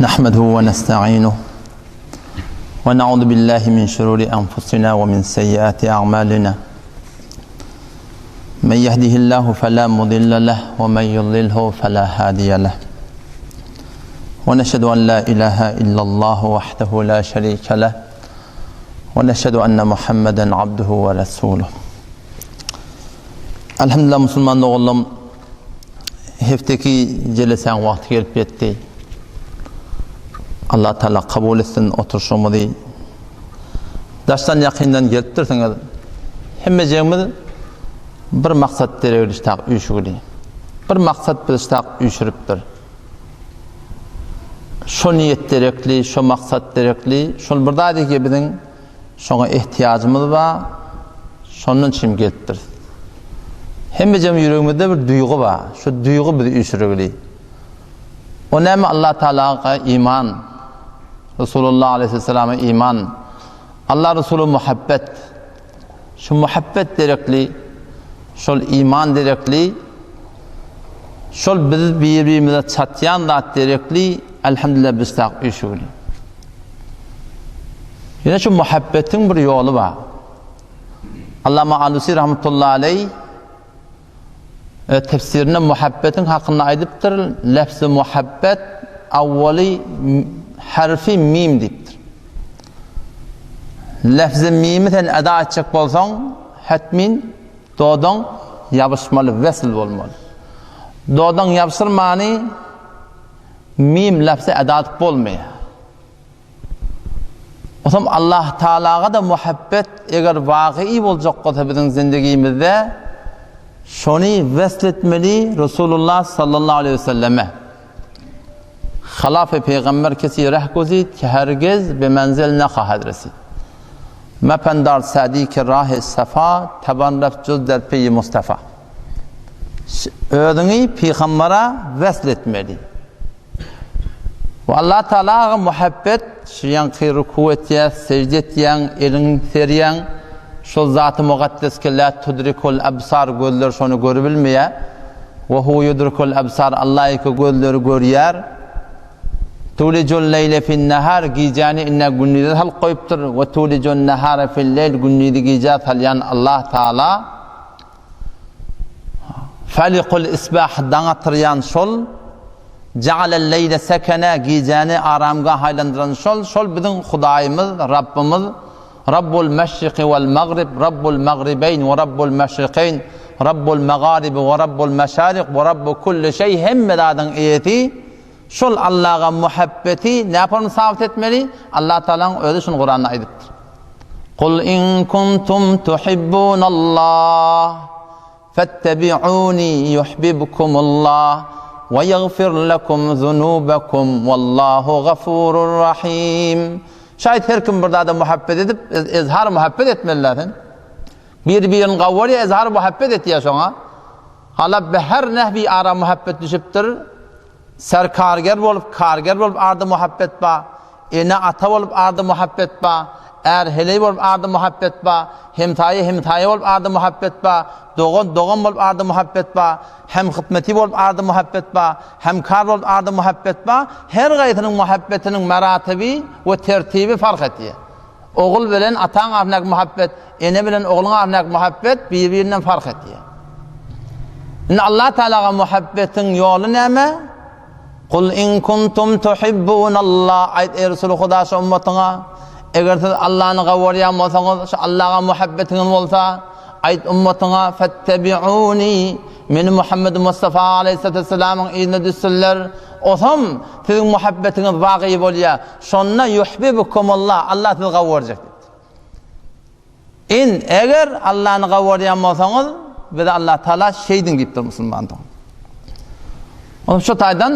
نحمده ونستعينه ونعوذ بالله من شرور أنفسنا ومن سيئات أعمالنا من يهده الله فلا مضل له ومن يضلله فلا هادي له ونشهد أن لا إله إلا الله وحده لا شريك له ونشهد أن محمدا عبده ورسوله Elhamdülillah musulman doganlarym hefteki jelesäň wagty gelip ýetdi. Allah Taala kabul etsin oturşymyzy. Daşdan ýakyndan gelipdirsiňiz. Hemmejegimiz bir maksat deregli ştak üýşügili. Bir maksat bizi ştak üýşüripdir. Şo niýet derekli, şo maksat derekli, şol bir zat ki biziň Şoňa ehtiýajymyz bar, şondan üçin gelipdiris. Hemmejem ýüregimizde bir duýgy bar, şo duýgy bizi üýşürigli. O näme Allah Taalaga iman, Resulullah aleýhissalama iman, Allah Resuly muhabbet. Şu muhabbet derekli, şol iman derekli, şol biz bir-birimize çatýan zat derekli, elhamdülillah biz tak üýşügli. Ýene şu muhabbetiň bir ýoly bar. Allama Alusi rahmetullahi aleý e, tefsirinde muhabbetiň hakynda aýdypdyr, lefzi muhabbet awwaly harfi mim diýipdir. Lefzi mimi sen eda etjek bolsaň, hetmin dodaň ýabyşmaly, wesl bolmaly. Dodaň ýabşyrmany Mim lafzy eda edip bolmaýar. Otam Allah Taalaga-da muhabbet eger wagyý boljak bolsa biziň zindigimizde şony wesl etmeli Resulullah sallallahu aleýhi we selleme. Halafy pygamber kesi reh gozid ki hergiz be menzel nehahad resid. Mependar Sadi ki rahy safa taban raft juz der peýi Mustafa. Özüňi pygambere wesl etmeli. We Allah Taalaga muhabbet, şu ýaňky ruku etýäs, sejde etýäň, eliňi serýäň, şol zaty mukaddes ki la tudrikul absar gözler şony görübilmeýär. We hu yudrikul absar Allah ýeke gözleri görýär. Tulijul leýle fin nahar gijäni inne gündize salyp goýupdyr. We tulijun nahara fil leýl gündizi gijä salýan Allah Taala. Falikul isbah daň atyrýan şol, Ja'alel leýle sekene gijäni aramgah aýlandyran şol, şol biziň Hudaýymyz, Rabbymyz, Rabbul meşriki wal magrib, Rabbul magribeýn we Rabbul meşrikeýn, Rabbul magaribi we Rabbul meşarik we Rabbu kulli şeý hemme zadyň eýesi, şol Allaga muhabbeti näpon sabyt etmeli? Allah Tagalaň özi şuny Kuranda aýdypdyr. Kul in kuntum tuhibbunallah fettebi'uni yuhibbukumullah we ýagfir lekum zunubakum wallahu gafurur rahim. Şaýat her kim bir zada muhabbet edip, ezhar muhabbet etmeliler sen. Bir-birini gawurýar, ezhar muhabbet etýär şoňa. Hala be her nehwi ara muhabbet düşüpdir. Serkarger bolup, karger bolup arda muhabbet ba. Ene-ata bolup arda muhabbet ba. Är-heleý bolup arda muhabbet ba. Hemsaýa-hemsaýa bolup arda muhabbet ba. Dogan-dogan bolup arda muhabbet ba. Hemhytmeti bolup arda muhabbet ba. Hemkar bolup arda muhabbet ba. Her gaýsynyň muhabbetiniň meratebi we tertibi fark etýär. Ogul bilen ataň arasyndaky muhabbet, ene bilen ogluň arasyndaky muhabbet bir-birinden fark etýär. Indi Allah Taalaga muhabbetiň ýoly näme? Kul in kuntum tuhibbunallah aýt eý Resul Huda şu ummatyňa eger siz Allany gawarýan bolsaňyz, şu Allaga muhabbetiňiz bolsa, aýt ummatyňa fettebiuni meni Muhammed Mustafa aleyhissalatu vesselamyň yzyna düşsünler. Osam siziň muhabbetiňiz wagy bolýar. Şonda yuhbibukumullah, Allah sizi gawarjak diýipdir. In, eger Allany gawarýan bolsaňyz, bize Allah Taala şeýdiň diýipdir musulman dogan. Onuň şu taýdan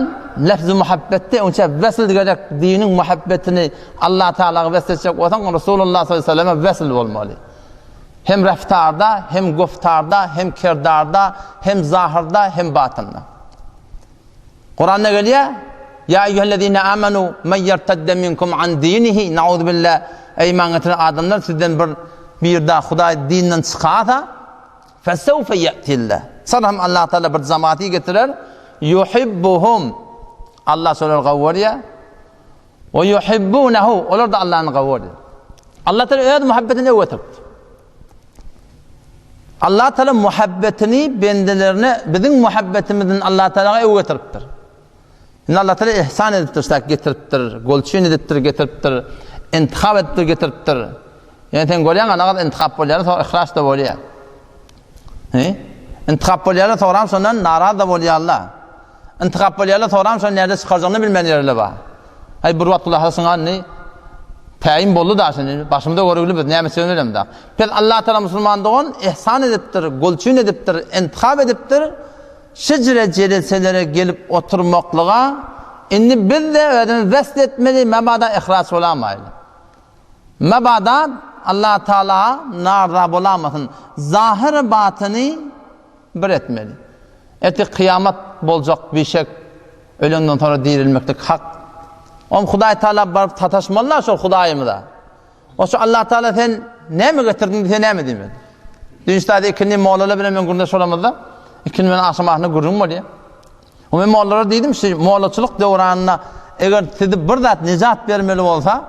lefzi muhabbetde onça wesl gerek diniň muhabbetini Allah Taalaga wesl etjek bolsaň, Resulullah sallallahu aleyhi ve selleme wesl bolmaly. Hem reftarda, hem goftarda, hem kerdarda, hem zahyrda, hem batynda. Kuranda gelýär, Ýa eýýuhellezine amanu men ýertedde minkum an dinihi nauzubilla Eý iman getiren adamlar sizden bir birda Hudaý dininden çykarsa fesewfe ýetilla. Sonra hem Allah Taala bir jamaty getirer. Yuhibbuhum. Allah şolary gawy görýär. We yuhibbunehu, olar-da Allany gowy görýär. Allah Teala öz muhabbetini öwetipdir. Allah Teala muhabbetini bendelerine biziň muhabbetimizden Allah Teala öwgetiripdir. Indi Allah Teala ihsan edipdir, şak getiripdir, golçyn edipdir, getiripdir, intihap edipdir, getiripdir. Ýani sen görýäň, ana intihap bolýar, soň ihlas da bolýar. He? Intihap bolýar, soňram şondan naraz da bolýarlar. Intihap bolýarlar, soňram şony näde çykarjagyny bilmän ýerler bar. Aý bir wagt Allaha şuňa indi täyin boldy da şony başymda görgüli biz näme etjegini bilemda. Pes Allah Taala musulman dogan ihsan edipdir, gulçyn edipdir, intihap edipdir. Şijre jeleselere gelip oturmaklyga indi biz-de özümizi wesl etmeli, mabada ihraç bolamaýly. Mabada Allah Taala narza bolamasyn. Zahyr batyny bir etmeli. Ertir kyýamat boljak bişek, ölenden soňra dirilmeklik hak. Om Hudaý Taala baryp sataşmalylar şol Hudaýymyza. Oşo Allah Taala sen näme getirdiň diýse näme diýmeli? Düýn ştada ikindi mollalar bilen men gürrüňdeş bolamyzda, ikindi bilen agşam ahyrynda gürrüň bolýar. O men mollalara diýdim, şu mollaçylyk döwranynda eger sizi bir zat nejat bermeli bolsa,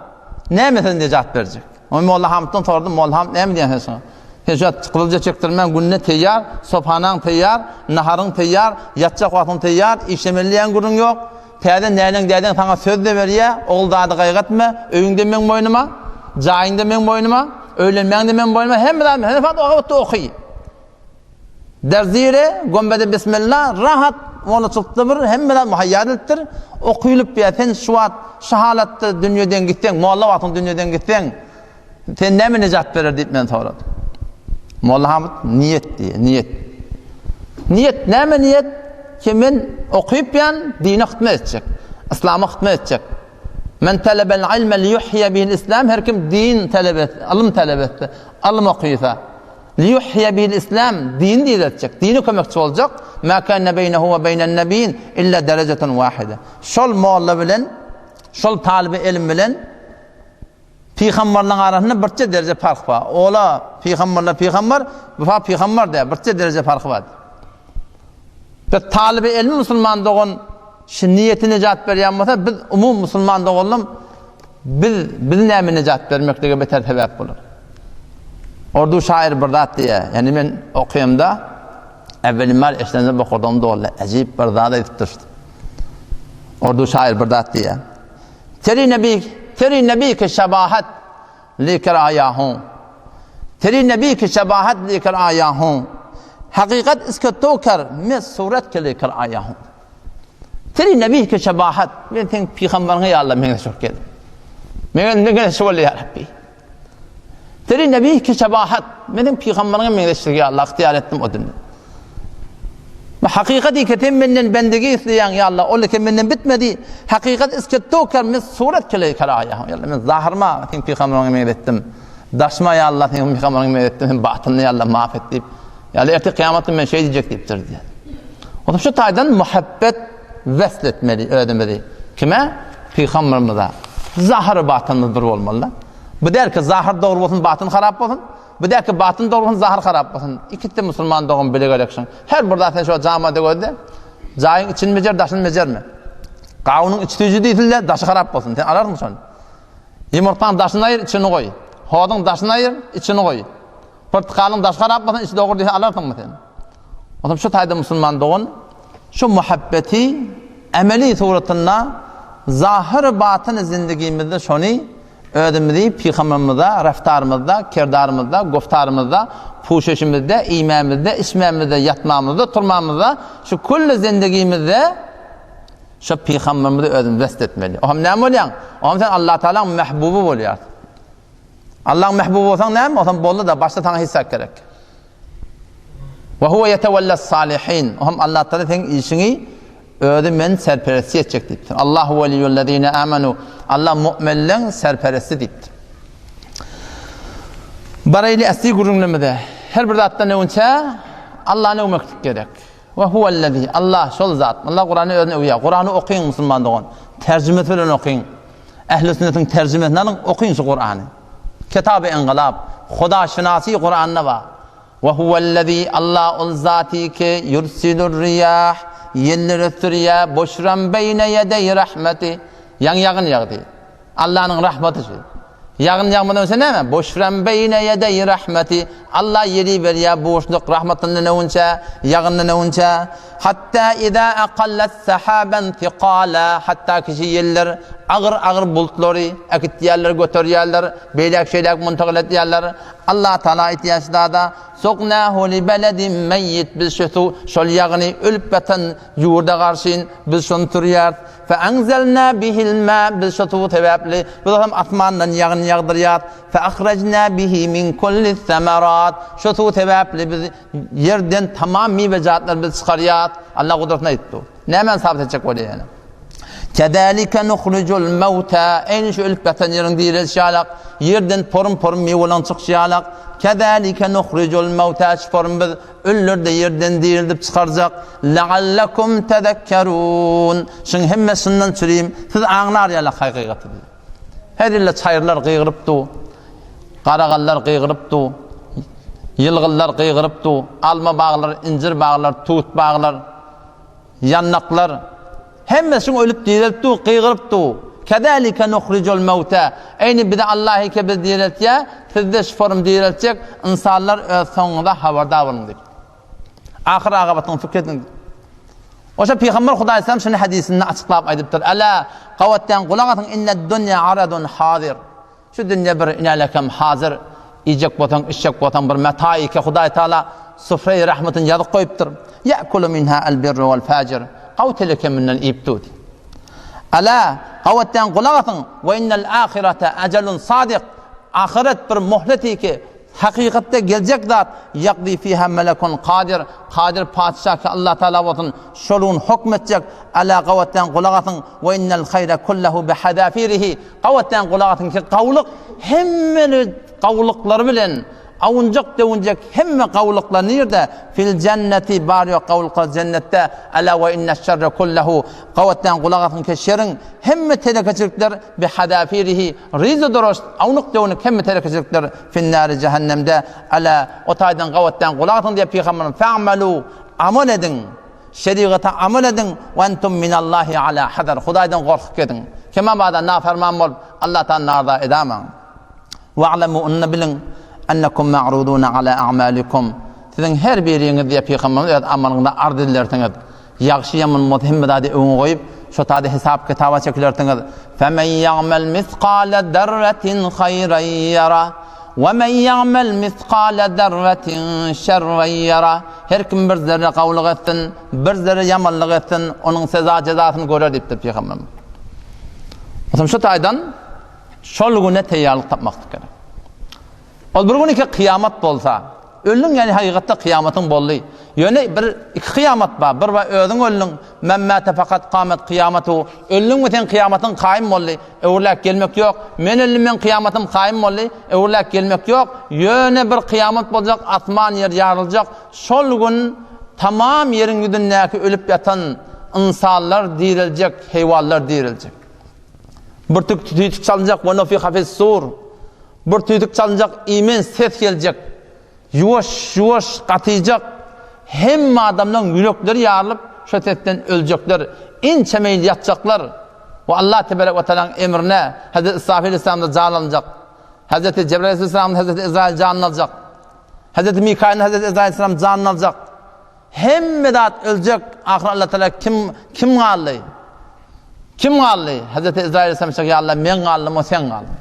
näme sizi nejat berjek? O molla Hamytdan sordum, molla Hamyt näme diýýän sen şoňa? Sen şu wagt gyzylja çekdirmän günde teýýar, sophanaň teýýar, naharyň teýýar, ýatjak wagtyň teýýar, işlemeli diýen gürrüň ýok. Täze näneň dädeň saňa söz-de berýä, ogul zady gaýgy etme, öýüň-de meň boýnuma, jaýyň-da meň boýnuma, öýlenmäň-de meň boýnuma, hemme zat, sen fakt oka oky. Derzire, gombede bismilla, rahat mollaçylykda bir hemme zat muhaýýa edilipdir. Okylyp ýa sen şu wagt şu halatda dünýeden gitseň, molla wagtyň dünýeden gitseň, sen näme nejat berer diýip men soradym. Molla Hamyt niýet diýýär, niýet. Niýet näme niýet? Ki men okyp ýan dine hyzmat etjek, yslama hyzmat etjek. Men talabel ilme li yuhyiya bihil islam her kim din talap etse, ylym talap etse, ylym okysa, Liýuhýe bil islam, dini direltjek, dine kömekçi boljak, ma kâne beýnehu we beýnen nebiýin illa derejetun wahide. Şol molla bilen, şol talyby elm bilen pygamberleň arasynda birçe dereje parh bar. Ola pygamberler pygamber, bu fa pygamber däl, birçe dereje parhy bar. Biz talyby elmi musulman dogan şu niýeti nejat berýän bolsa, biz umum musulman doganlam Biz, biz näme nejat bermeklige beter sebäp bolar. Ordu şaýyr bir zat diýýär. Ýani men okaýamda äwwelim bar eşidende bokurdagym doldy. Äjip bir zat aýdypdyr. Ordu şaýyr bir zat diýýär. Teri nebi, teri nebi ki şebahat lekar aýa hun. Teri nebi ki şebahat lekar aýa hun. Hakykat iske tokar me surat ke lekar aýa hun. Teri nebi ki şebahat. Men seň pygambaryňa ýa Allah meňzeş bolup geldim. Men meňzeş boldy ýa Rabbi. Teri nebi ki şebahat. Men seň pygambaryňa meňzeşligi ýa Allah ygtyýar etdim o dünýä. Bu hakykat ki sen menden bendigi isleýäň ýa Allah, ol ki menden bitmedi. Hakykat iske tokar men surat kele karaýa. Ýa Allah men zahyryma seň pygambaryňa meňzetdim. Daşyma ýa Allah seň pygambaryňa meňzetdim. Sen batynyny ýa Allah maaf et diýip. Ýa ertir kyýamatda men şeý diýjek diýipdir diýýär. Onuň şu taýdan muhabbet wesl etmeli özümizi. Kime? Pygamberimize. Zahyr batynymyz bir bolmaly. Bu däl ki zahyr dogry bolsun, batyn harap bolsun. Bu däl ki batyn dogry bolsun, zahyr harap bolsun. Ikisi musulman dogan bile gerek şuň. Her bir zat sen şu jamada gözle. Jaýyň içini bejer, daşyny bejerme. Gawunyň içi süýji diýsilde, daşy harap bolsun. Sen alarsyň şony. Ýumurtgaň daşyny aýyr, içini goý. Hozuň daşyny aýyr, içini goý. Pyrtykalyň daşy harap bolsun, içi dogry diýse alarsyňmy sen? Onsoň şu taýda musulman dogan şu muhabbeti emeli suratynda zahyr batyny zindigimizde şony özümizi pygamberimize raftarymyzda, kerdarymyzda, goftarymyzda, puşeşimizde, iýmämizde, içmämizde, ýatmamyzda, turmamyzda şu külli zindigimizde şu pygamberimizi özümiz west etmeli. O hem näme bolýaň? O hem sen Allah Taalaň mehbuby bolýarsyň. Allaň mehbuby bolsaň näme? Onsoň boldy-da, başda saňa hiç zat gerek. Ve huve yetewelles salihin. O hem Allah Taala seň işiňi özi men serperesti etjek diýipdir. Allahu veliyyullezine amanu. Allah mu'minleň serperesti diýipdir. Baraýly asli gürrüňlerimize. Her bir zatdan öňçe Allahny öwmeklik gerek. Ve huvellezi. Allah şol zat. Allah Kurany özüne öwýär. Kurany okyň musulman dogan. Terjimesi bilen okyň. Ähli sünnetiň terjimesini alyň, okyň şu Kurany. Kitaby Ynkylap, Hudaşynasy Kuranda bar. Ve huvellezî Allah ol zaty ki yursilur riýah ýelleri ösdürýär, boşran beýne ýedeý rahmeti. Ýaňy ýagyn ýagdy. Allanyň rahmaty şu. Ýagyn ýagmadan öňçe näme? Buşran beýne ýedeý rahmeti. Alla ýeri berýär buşluk rahmatyndan öňçe, ýagyndan öňçe. Hatda iza aqallat sahaban thiqala, hatda kişi ýeller agyr-agyr bultlary äkitýärler, göterýärler, beýläk-şeýläk muntagyl etýärler. Allah Taala aýtýar şu zada, Suknahu li beledin meýit, biz şu suw, şol ýagyny ölüp ýatan ýurda garşyn biz şony sürýäris. Fe enzelna bihil ma, biz şu suw sebäpli biz hem asmandan ýagyn ýagdyrýarys. Fe ahrajna bihi min kulli semerat, şu suw sebäpli biz ýerden tamam miwejatlary biz çykarýarys. Allah gudratyny aýdyp dur. Nämäni sabyt etjek bolýar ýene? Kezalike nuhrijul mewta, eýni şu ölüp ýatan ýeriň direlişi ýalak, ýerden porum-porum miweleriň çykyşy ýalak. Kezalike nuhrijul mewta, şu porum biz ölüleri-de ýerden dirildip çykarjak. La'allakum tezekkerun, şuň hemmesi şundan çürim, siz aňlar ýalak hakykaty diýip. Her ýerde çaýyrlar gygyryp dur, garagallar gygyryp dur, ýylgynlar gygyryp dur, alma baglar, injir baglar, tut baglar. Ýandaklar, hemmesi şuň ölüp direlip dur, gygyryp dur. Kezalike nuhrijul mewte. Eýni bizi Allah eke biz direltýär, sizde şu forum direltjek, ynsanlar öz soňuňyza habardar boluň diýip. Ahyr agabatyňy pikir ediň. Oşa Pygamber Hudaý sallam şuny hadysynda açyklap aýdypdyr. Ala gawatdan gulak asyň inne dunýa aradun hazir. Şu dünýe bir inälekem hazyr, iýjek bolsaň, içjek bolsaň bir meta eke Hudaý Taala sufreýi rahmetini ýazyp goýupdyr. Ýa'kulu minha al-birru wal-fajir. Gawy teleke mundan iýip dur. Ala, gawatdan gulak asyň, we innel ahirete ajalun sadyk. Ahyret bir muhlet eke, Hakykatda geljek zat, ýakdy fiha melekun kadir, kadir patyşa ki Allah Taala bolsun, şol gün hokm etjek, ala gawatdan gulak asyň, we innel haýra kullahu bi hadafirihi, gawatdan gulak asyň ki gawulyk hemme gawulyklary bilen, awunjak-döwünjek hemme gawulyklar nirde? Fil jenneti, bar ýok gawulyklar jennetde, ala we inneş-şerre kullahu, gawatdan gulak asyň ki şeriň hemme telekeçilikler bi hadafirihi, Ryzy-duraş, awnuk-döwnük hemme telekeçilikler finnâri jähennemde, Älä, o taýdan gabatdan gulak asyň diýýär Pygamberimiz, Fa'melû, amal ediň, şerigata amal ediň, we entum minallahi alâ hazar, Hudaýdan gorkup gediň. Kemabada naferman bolup, Allahdan narza edamaň. Wa'lemû, onda biliň, ennekum ma'rudûne alâ a'mâlikum, siziň her biriňiz diýýär Pygamberimiz öz amalyňyza arz edilersiňiz. Ýagşy ýaman bolsa hemme zady öňe goýup, şo taýda hesap-kitaba çekilersiňiz. Femen ýa'mel miskale zerretin haýran ýara, we men ýa'mel miskale zerretin şerren ýara. Her kim bir zerre gowulyk etsin, bir zerre ýamanlyk etsin, onuň seza jezasyny görer diýipdir pygamberimiz. Onsoň şu taýdan şol güne teýýarlyk tapmaklyk gerek. Ol bir gün iki kyýamat bolsa, öldüň ýagny hakykatda kyýamatyň boldy. Ýöne bir iki kyýamat bar. Bir bar özüň öldüň, men mäte fakat kamet kyýamatu. Öldüňmi seň kyýamatyň kaýym boldy. Öwrüläp gelmek ýok. Men öldüm meň kyýamatym kaýym boldy. Öwrüläp gelmek ýok. Ýöne bir kyýamat boljak, asman ýer ýaryljak. Şol gün tamam ýeriň ýüzündäki ölüp ýatan ynsanlar direljek, heýwanlar direljek. Bir tük tütük çalynjak, we nufiha fis-sur. Bir tüýdük çalynjak iýmen ses geljek. Ýuwaş-ýuwaş gatyjak. Hemme adamlaň ýürekleri ýarylyp, şo sesden öljekler. Ençeme ýyl ýatjaklar. We Allah teberek we tealaň emrine Hezreti Israfil aleyhisselam-da jan alynjak. Hezreti Jebrail aleyhisselam Hezreti Ezrail janyny aljak. Hezreti Mikail Hezreti Ezrail aleyhisselam janyny aljak. Hemme zat öljek, ahyr Allah Teala kim kim galdy? Kim galdy? Hazreti Ezrail aleyhisselam aýtjak, ýa Allah men galdym, o sen galdyň.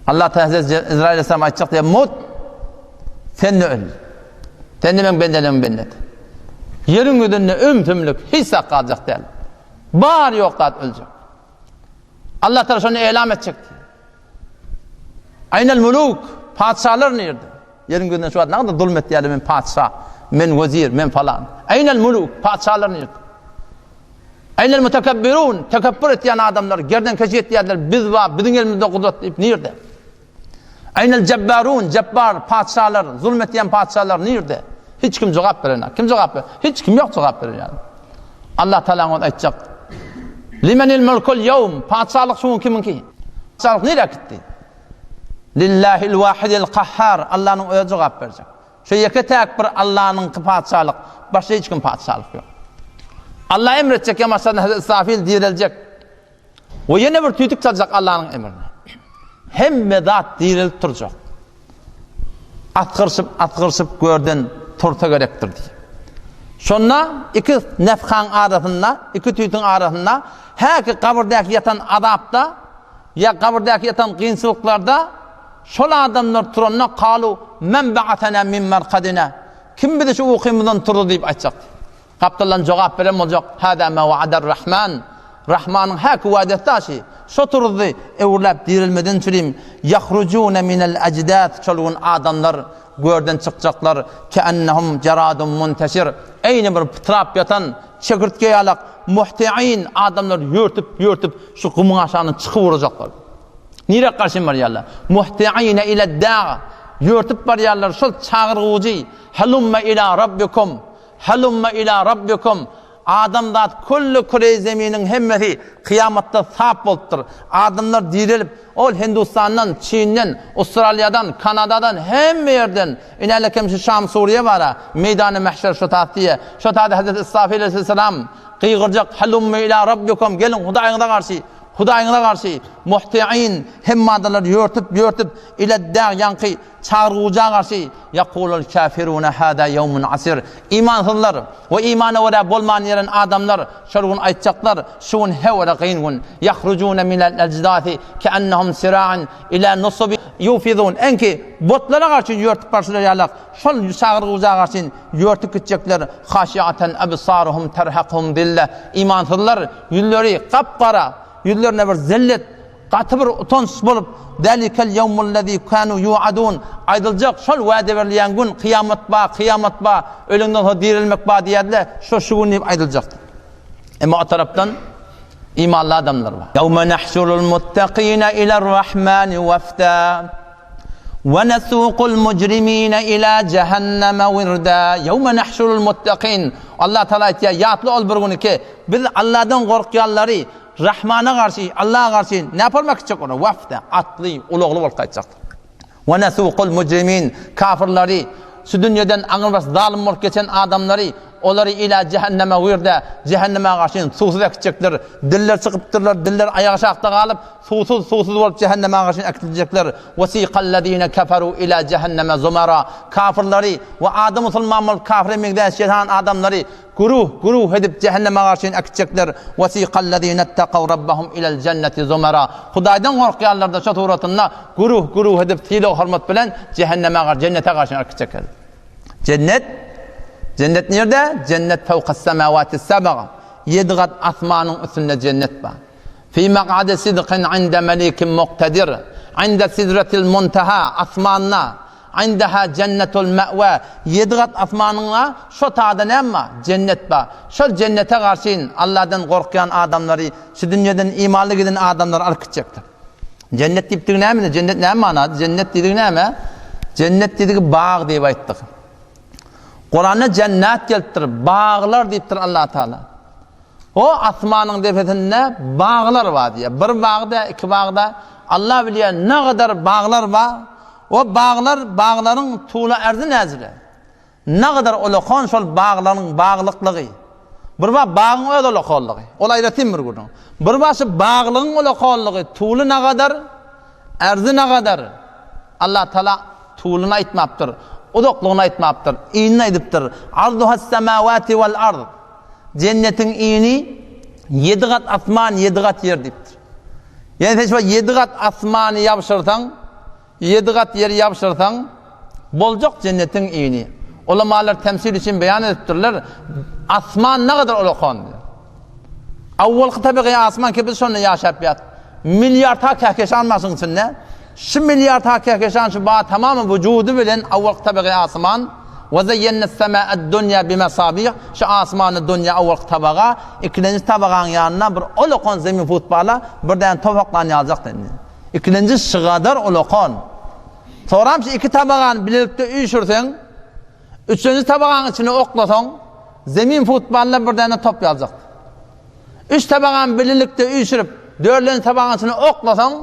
Allah Teala Hazreti Ezrail aleyhisselam aýtjak diýe, mut sen de öl. Sen de meň bendelerimin bendesi. Ýeriň ýüzünde ümsümlik, hiç zat galjak däl. Bar ýok zat öljek. Allah Teala şony elam etjek. Aýnal muluk, patyşalar nirde? Ýeriň ýüzünde şu wagt nähili zulum etýärler, men patyşa, men wezir, men falan. Aýnal muluk, patyşalar nirde? Aýnal mutakabbirun, tekepbür etýän adamlar, gerdenkeşlik etýärler, biz bar, biziň elimizde gudrat diýip nirde? Aýnal jabbarun, jabbar, patyşalar, zulum etýän patyşalar nirde? Hiç kim jogap berenok. Kim jogap ber? Hiç kim ýok jogap berýän. Allah Taala ony aýtjak. Limenil mulkul ýewm, patyşalyk şu gün kimiňki? Patyşalyk nirä gitdi? Lillahil wahidil kahhar, Allanyň özi jogap berjek. Şu ýeke täk bir Allanyňky patyşalyk, başga hiç kim patyşalyk ýok. Allah emr etjek, ýa maşallah Hazreti Israfil direljek. We ýene bir tüýdük çaljak Allanyň emrine. Hemme zat direlip turjak. Asgyryşyp, asgyryşyp görden tursa gerekdir diýip. Şonda iki nefhaň arasynda, iki tüýtüň arasynda häki gabyrdäki ýatan azapda ýa gabyrdäki ýatan kynçylyklarda şol adamlar turanda kalu men ba'atana min markadina kim bizi şu ukymyzdan turdy diýip aýtjak. Gapdaldan jogap beren boljak, Hâzâ mâ wa'adar-Rahman, Rahmanyň häki wa'desi daşy, şo turuzdy, öwrüläp direlmeden çürim, Ýahrujûne minel ejdâs, şol gün adamlar görden çykjaklar, keennehum jeradun munteşir, eýni bir pytrap ýatan çekirtge ýalak, muhti'in, adamlar ýörtüp, ýörtüp, şu gumuň aşagyndan çykyp urajaklar. Nirä garşy barýarlar? Muhti'ine iled-dâ, ýörtüp barýarlar şol çagyrgujy, Halumma ilâ rabbikum, Halumma ila rabbikum, Adamzat külli küreýi zeminiň hemmesi kyýamatda sap bolupdyr. Adamlar direlip, ol Hindustandan, Çinden, Ustraliýadan, Kanadadan, hemme ýerden, inälekem şu Şam Suriýe bara, meýdany mähşer şo tat diýe. Şo tada Hezreti Israfil aleyhisselam gygyrjak, Halumma ila rabbikum, geliň Hudaýyňyza garşy, Hudaýyňyza garşy, muhti'in, hemme adamlar ýörtüp, ýörtüp, iled-dag ýaňky Çagyrguja garşy, Ýakulul käfirune hâzâ ýewmun asir. Imansyzlar we imana görä bolman ýeren adamlar şol gün aýtjaklar, Şu gün hewre kyn gün. Ýahrujune minel ejdasi keennehum sira'in ilâ nusubi ýufizun. Enki botlara garşy ýörtüp barşylar ýalak, şol çagyrguja garşy ýörtüp gitjekler. Haşiaten ebsaruhum terhakuhum zille. Imansyzlar ýüzleri gap-gara, ýüzlerine bir zellet, Gaty bir utanç bolup, Zälikel ýewmullezî kânû ýu'adûn, aýdyljak, şol wada berilýän gün, kyýamat ba, kyýamat ba, ölüňden soň direlmek ba diýerdiler, şo şu gün diýip aýdyljakdyr. Emma o tarapdan imanly adamlar bar. Ýewme nahşurul muttakine iler-Rahmani wefda we nesukul mujrimine ila jehenneme wirda. Ýewme nahşurul muttakin. Allah Taala aýtýar, ýatla ol bir güni ki, biz Allahdan gorkýanlary Rahmana garşy, Allaha garşy näpormak etjek olar? Wafda, atly, ulagly bolup gaýtjakdyr. We nesukul mujrimin, kafirleri, şu dünýeden aňrybaş zalym bolup geçen adamlary, olary ila jehenneme wirda, jehenneme garşy suwsuz äkitjekler. Diller çykypdyrlar, diller aýak aşakda galyp, suwsuz, suwsuz bolup jehenneme garşy äkidiljekler. Wesiqallezine keferu ila jehenneme zumara, kafirleri we ady musulman bolup kafire meňzeş ýasan adamlary Güruh, güruh edip jähenneme garşyn äkitjekler. Wesiqallezine-ttakaw rabbahum ilel jenneti zumara. Hudaýdan gorkýanlar-da şo suratynda güruh, güruh edip sylag-hormat bilen jähenneme gar, jennete garşyn äkitjekler. Jennet, jennet nirde? Jennet fewkas-semawati-seb'a. Ýedi gat asmanyň üstünde jennet bar. Fi mak'adi sidqin inde melikin muktedir. Inde sidretil munteha, asmanda. Indeha jennetul me'we, ýedi gat asmanyňa şo tada näme bar? Jennet bar. Şol jennete garşyn Alladan gorkýan adamlary, şu dünýeden imanly giden adamlary alyp gitjekdir. Jennet diýipdigi näme indi? Jennet näme manada? Jennet diýdigi näme? Jennet diýdigi bag diýip aýtdyk. Kuranda jennet gelipdir, baglar diýipdir Allah Taala. O asmanyň depesinde baglar bar diýýär. Bir bag däl, iki bag däl. Allah bilýär nagadar baglar bar. O baglar, baglaryň tula erzi näzire. Nagadar ulakan şol baglaryň baglyklygy. Bir bar bagyň öz ulakanlygy. Ol aýratyn bir gürrüň. Bir bar şu baglygyň ulakanlygy, tuly nagadar, erzi nagadar. Allah Taala tulyny aýtmapdyr, uzaklygyny aýtmapdyr, inini aýdypdyr. Arduhas semawati wal ard. Jennetiň ini ýedi gat asman, ýedi gat ýer diýipdir. Ýani sen şu ýedi gat asmany ýabşyrsaň, ýedi gat ýeri ýabşyrsaň, boljak jennetiň ini. Ulamalar temsil üçin beýan edipdirler, asman nägadar ulakan diýip. Awwalky tabigy asman ki biz şonda ýaşap ýat. Milliardha kähkeşan bar şuň içinde. Şu milliardha kähkeşan şu bar tamamy wujudy bilen awwalky tabigy asman we zeýýennes semâ'ed dunýa bimesabih şu asmany dunýa awwalky tabaga ikilenji tabagaň ýanyna bir ulakan zemin futbala bir däne top oklan ýaljak indi. Ikilenji şygadar ulakan. Soram şu iki tabagany bilelikde üýşürseň Üçünji tabagaň içine oklasaň, zemin futbalda bir däne top ýaljak. Üç tabagany birlikde üýşürip, dördünji tabagaň içine oklasaň,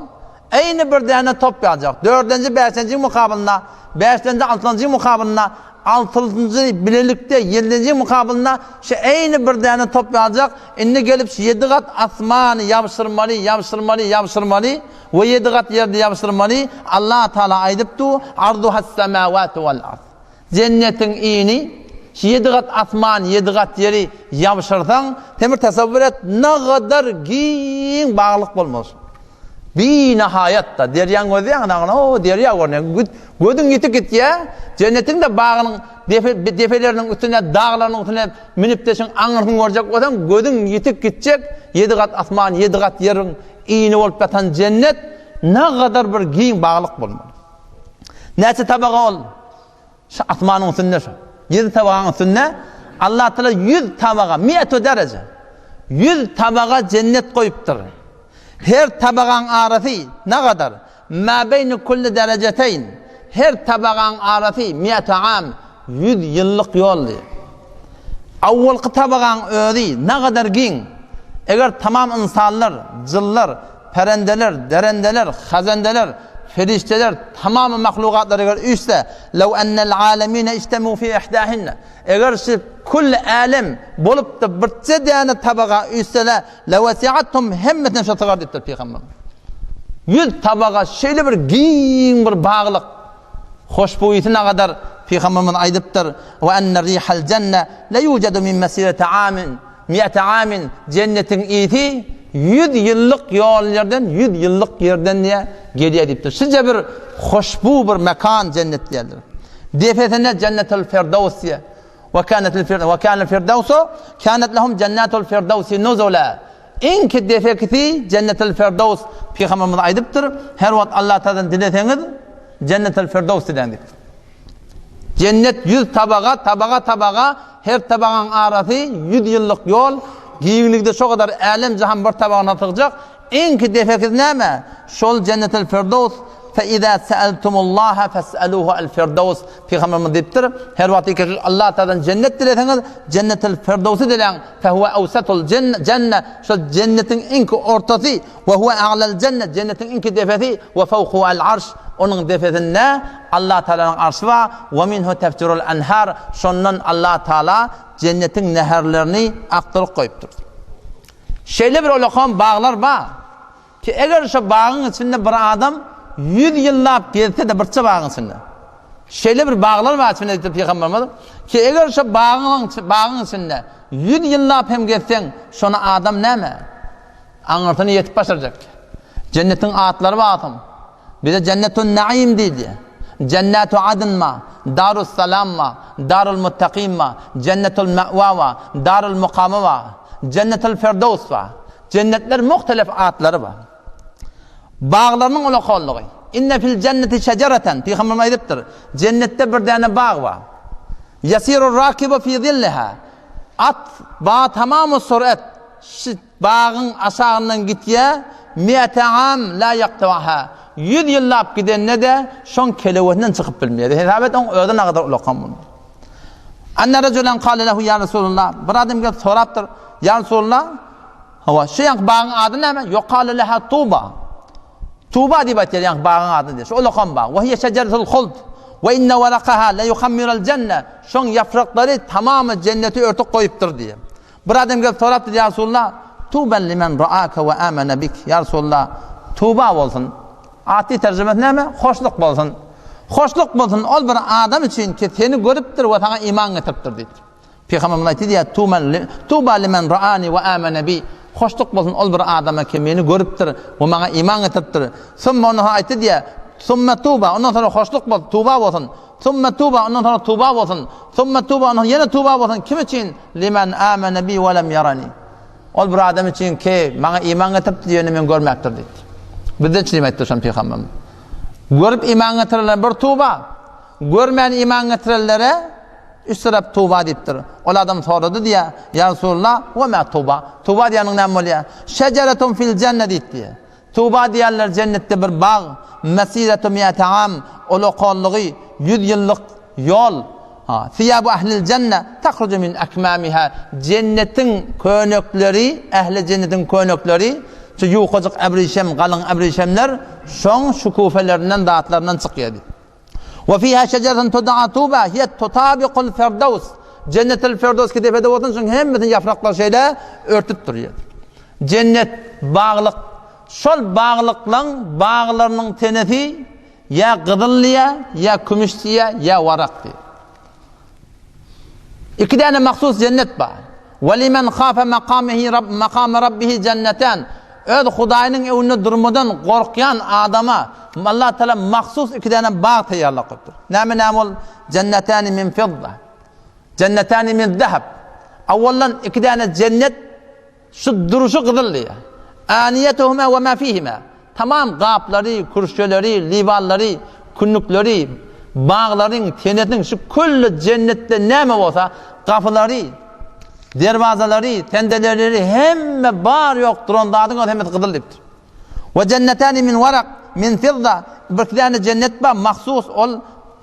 eýni bir däne top ýaljak. Dördünji bäşinjiň mukabylynda, bäşinji altynjyň mukabylynda. Altynjy bilelikde ýedinji mukabylynda şu eýni bir däne top ýaljak, indi gelip şu ýedi gat asmany ýabşyrmaly, ýabşyrmaly, ýabşyrmaly we ýedi gat ýerde ýabşyrmaly, Allah Tagala aýdypdy, Arduhas-semawatu wal-ard. Jennetiň ini, şu ýedi gat asman, ýedi gat ýeri ýabşyrsaň, sen bir tasawwur et, nagadar giň baglyk bolmaly. Binahaýat-da, derýaň gözi ýaňy o derýa görünýär. Gözüň ýetip gitýär, jennetiň-de bagynyň depe, depeleriniň üstüne, daglarynyň üstüne münüp-de şuň aňyrsyny görjek bolsaň, gözüň ýetip gitjek, ýedi gat asman, ýedi gat ýeriň ini bolup ýatan jennet nagadar bir giň baglyk bolmaly. Näçe tabaga ol? Şu asmanyň üstünde şu. Ýedi tabagaň üstünde Allah Teala 100 tabaga, mi'atu dereje. 100 tabaga jennet goýupdyr. Her tabagaň arasy nagadar? Ma beýni kulli derejeteýn. Her tabagaň arasy mi'atu am, 100 ýyllyk ýol diýip. Awwalky tabagaň özi nagadar giň. Eger tamam ynsanlar, jynlar, perendeler, derendeler, hazendeler, perişdeler, tamamy mahlugatlar eger üýşse, Lew ennel alemine ijtemu fi ihdahinne. Eger şu külli älem bolup-da birje däne tabaga üýşseler, lewesiathum hemmesine şo sygar diýipdir pygamberimiz. Ýüz tabaga şeýle bir giň bir baglyk. Hoşbuýysy nagadar pygamberimiz aýdypdyr, Ve enne rihal jenne le yujadu min mesireti amin. Mi'ete amin, jennetiň ysy ýüz ýyllyk ýol ýerden, ýüz ýyllyk ýerden diýe gelýär diýipdir. Şije bir hoşbu bir mekan jennet diýerler. Depesinde Jennetul Firdaus diýe. Ve kânetil fir ve kânel firdausu kânet lehum jennatul firdausi nuzula. Iňki depekisi Jennetul Firdaus Pygamberimiz aýdypdyr. Her wagt Allah Taala'dan dileseňiz Jennetul Firdaus diläň diýipdir. Jennet ýüz tabaga, tabaga-tabaga, her tabagaň arasy ýüz ýyllyk ýol, giňligde şo gadar älem-jahan bir tabagyna sygjak, iňki defekiz näme? Şol Jennetel Firdows, Fe-izâ se'eltumullâhe fes'elûhu el-Firdows, Pygamberimiz diýipdir, her wagt iki Allah Tagaladan jennet dileseňiz, Jennetel Firdowsy diläň, fehuwe ewsetul jenne, şol jennetiň iňki ortasy, We huwe a'lal jenne, jennetiň iňki depesi, we fawkuhu al arş, onuň depesinde Allah Tagalanyň arşy bar, we minhu tefjurul enhar, şondan Allah Tagala jennetiň näherlerini akdyryp goýupdyr. Şeýle bir ulakam baglar bar ki, eger şo bagyň içinde bir adam ýüz ýyllap gezse-de birçe bagyň içinde. Şeýle bir baglar bar içinde diýipdir Pygamberimiz ki, eger şo bagyň bagyň içinde ýüz ýyllap hem gezseň, şony adam näme? Aňyrsyna ýetip başarjak. Jennetiň atlary bar atam. Bize Jennetun Naim diýdi. Jennatu Adn ma, Darus Salam ma, Darul Muttaqin ma, Jennetul Ma'wa wa, Darul Mukama wa, Jennetul Firdaus wa. Jennetler muhtelef atlary bar. Baglarynyň ulakanlygy. Inne fil jenneti şejereten, Pygamberimiz aýdypdyr. Jennetde bir däne bag bar. Yasirur rakibu fi zilliha. At ba tamamu surat. Bagyň aşagyndan gitýä, mi'ete am la ýaktaha, ýüz ýyllap gidende-de, şoň kelewesinden çykyp bilmeýär. Hesap et, oň özi nagadar ulakan bolmaly. Anna rajulan kale lehu ýa Resulullah, bir adam gelip sorapdyr, Ýa Resulullah, hawa, şu ýaňky bagyň ady näme? Ýukalu leha Tuba. Tuba diýip aýtýar ýaňky bagyň adyny diýýär. Şu ulakan bag. Wa hiýe şejeretul huld. Wa inne warakaha la yuhammirul jenne. Şoň ýapraklary tamamy jenneti örtüp goýupdyr diýýär. Bir adam gelip sorapdyr, Ýa Resulallah, tuban limen raaka we amana bik. Ýa Resulallah, tuba bolsun. Atly terjimesi näme? Hoşluk bolsun. Hoşluk bolsun ol bir adam üçin ki seni görüpdir we saňa iman getiripdir diýipdir. Pygamberimiz aýtdy diýýär, tuban tuba limen raani we amana bi. Hoşluk bolsun ol bir adama ki meni görüpdir we maňa iman getiripdir. Summa ondan soň aýtdy diýýär, summa tuba, ondan soňra hoşluk bolsun, tuba bolsun. Summa tuba, ondan soňra tuba bolsun. Summa tuba, ondan ýene tuba bolsun. Kim üçin? Limen amene bi we lem yarani. Ol bir adam üçin ki, maňa iman getiripdi, ýöne men görmäpdir diýdi. Bizden üçin aýtdy şony pygamberimiz. Görüp iman getirenler bir tuba, görmän iman getirenlere üç tarap tuba diýipdir. Ol adam sorady diýä, Ýa Resulallah, we ma tuba? Tuba diýeniň näme bolýar? Şejeretun fil jenne diýipdi. Tuba diýerler jennetde bir bag, mesiretu mi'ate am, ulakanlygy ýüz ýyllyk ýol. Ha, siýabu ahlil jenne tahruju min akmamiha, jennetiň köýnekleri, ähli jennetiň köýnekleri, şu ýukajyk äbrişem, galyň äbrişemler şoň şukufelerinden, zatlaryndan çykýar diýip. Ve fiha şeceretun tud'a tuba hiye tutabiqul firdaus. Cennetel Firdaus ki depede bolsun, şuň hemmesini ýapraklar şeýle örtüp durýar. Jennet baglyk, şol baglyklaň baglarynyň tenesi ýa gyzyl diýä, ýa kümüş diýä, ýa warak diýä. Iki däne mahsus jennet bar. Ve limen khafe makamehi rabb makame rabbihi jennetan. Öz Hudaýynyň öňünde durmadan gorkýan adama Allah Taala mahsus iki däne bag taýýarlap goýupdyr. Näme näme ol? Jennetani min fidda. Jennetani min zahab. Awaldan iki däne jennet Şu duruşy gyzyl diýýär. Aniýetuhuma we ma fihima. Tamam gaplary, kürşeleri, liwanlary, kündükleri, baglaryň, tenesiniň şu külli jennetde näme bolsa, gapylary, derwazalary, tendelerleri hemme bar ýok duran zadyň özi hemmesi gyzyl diýipdir. We jennetani min warak min fidda. Bir däne jennet bar, mahsus ol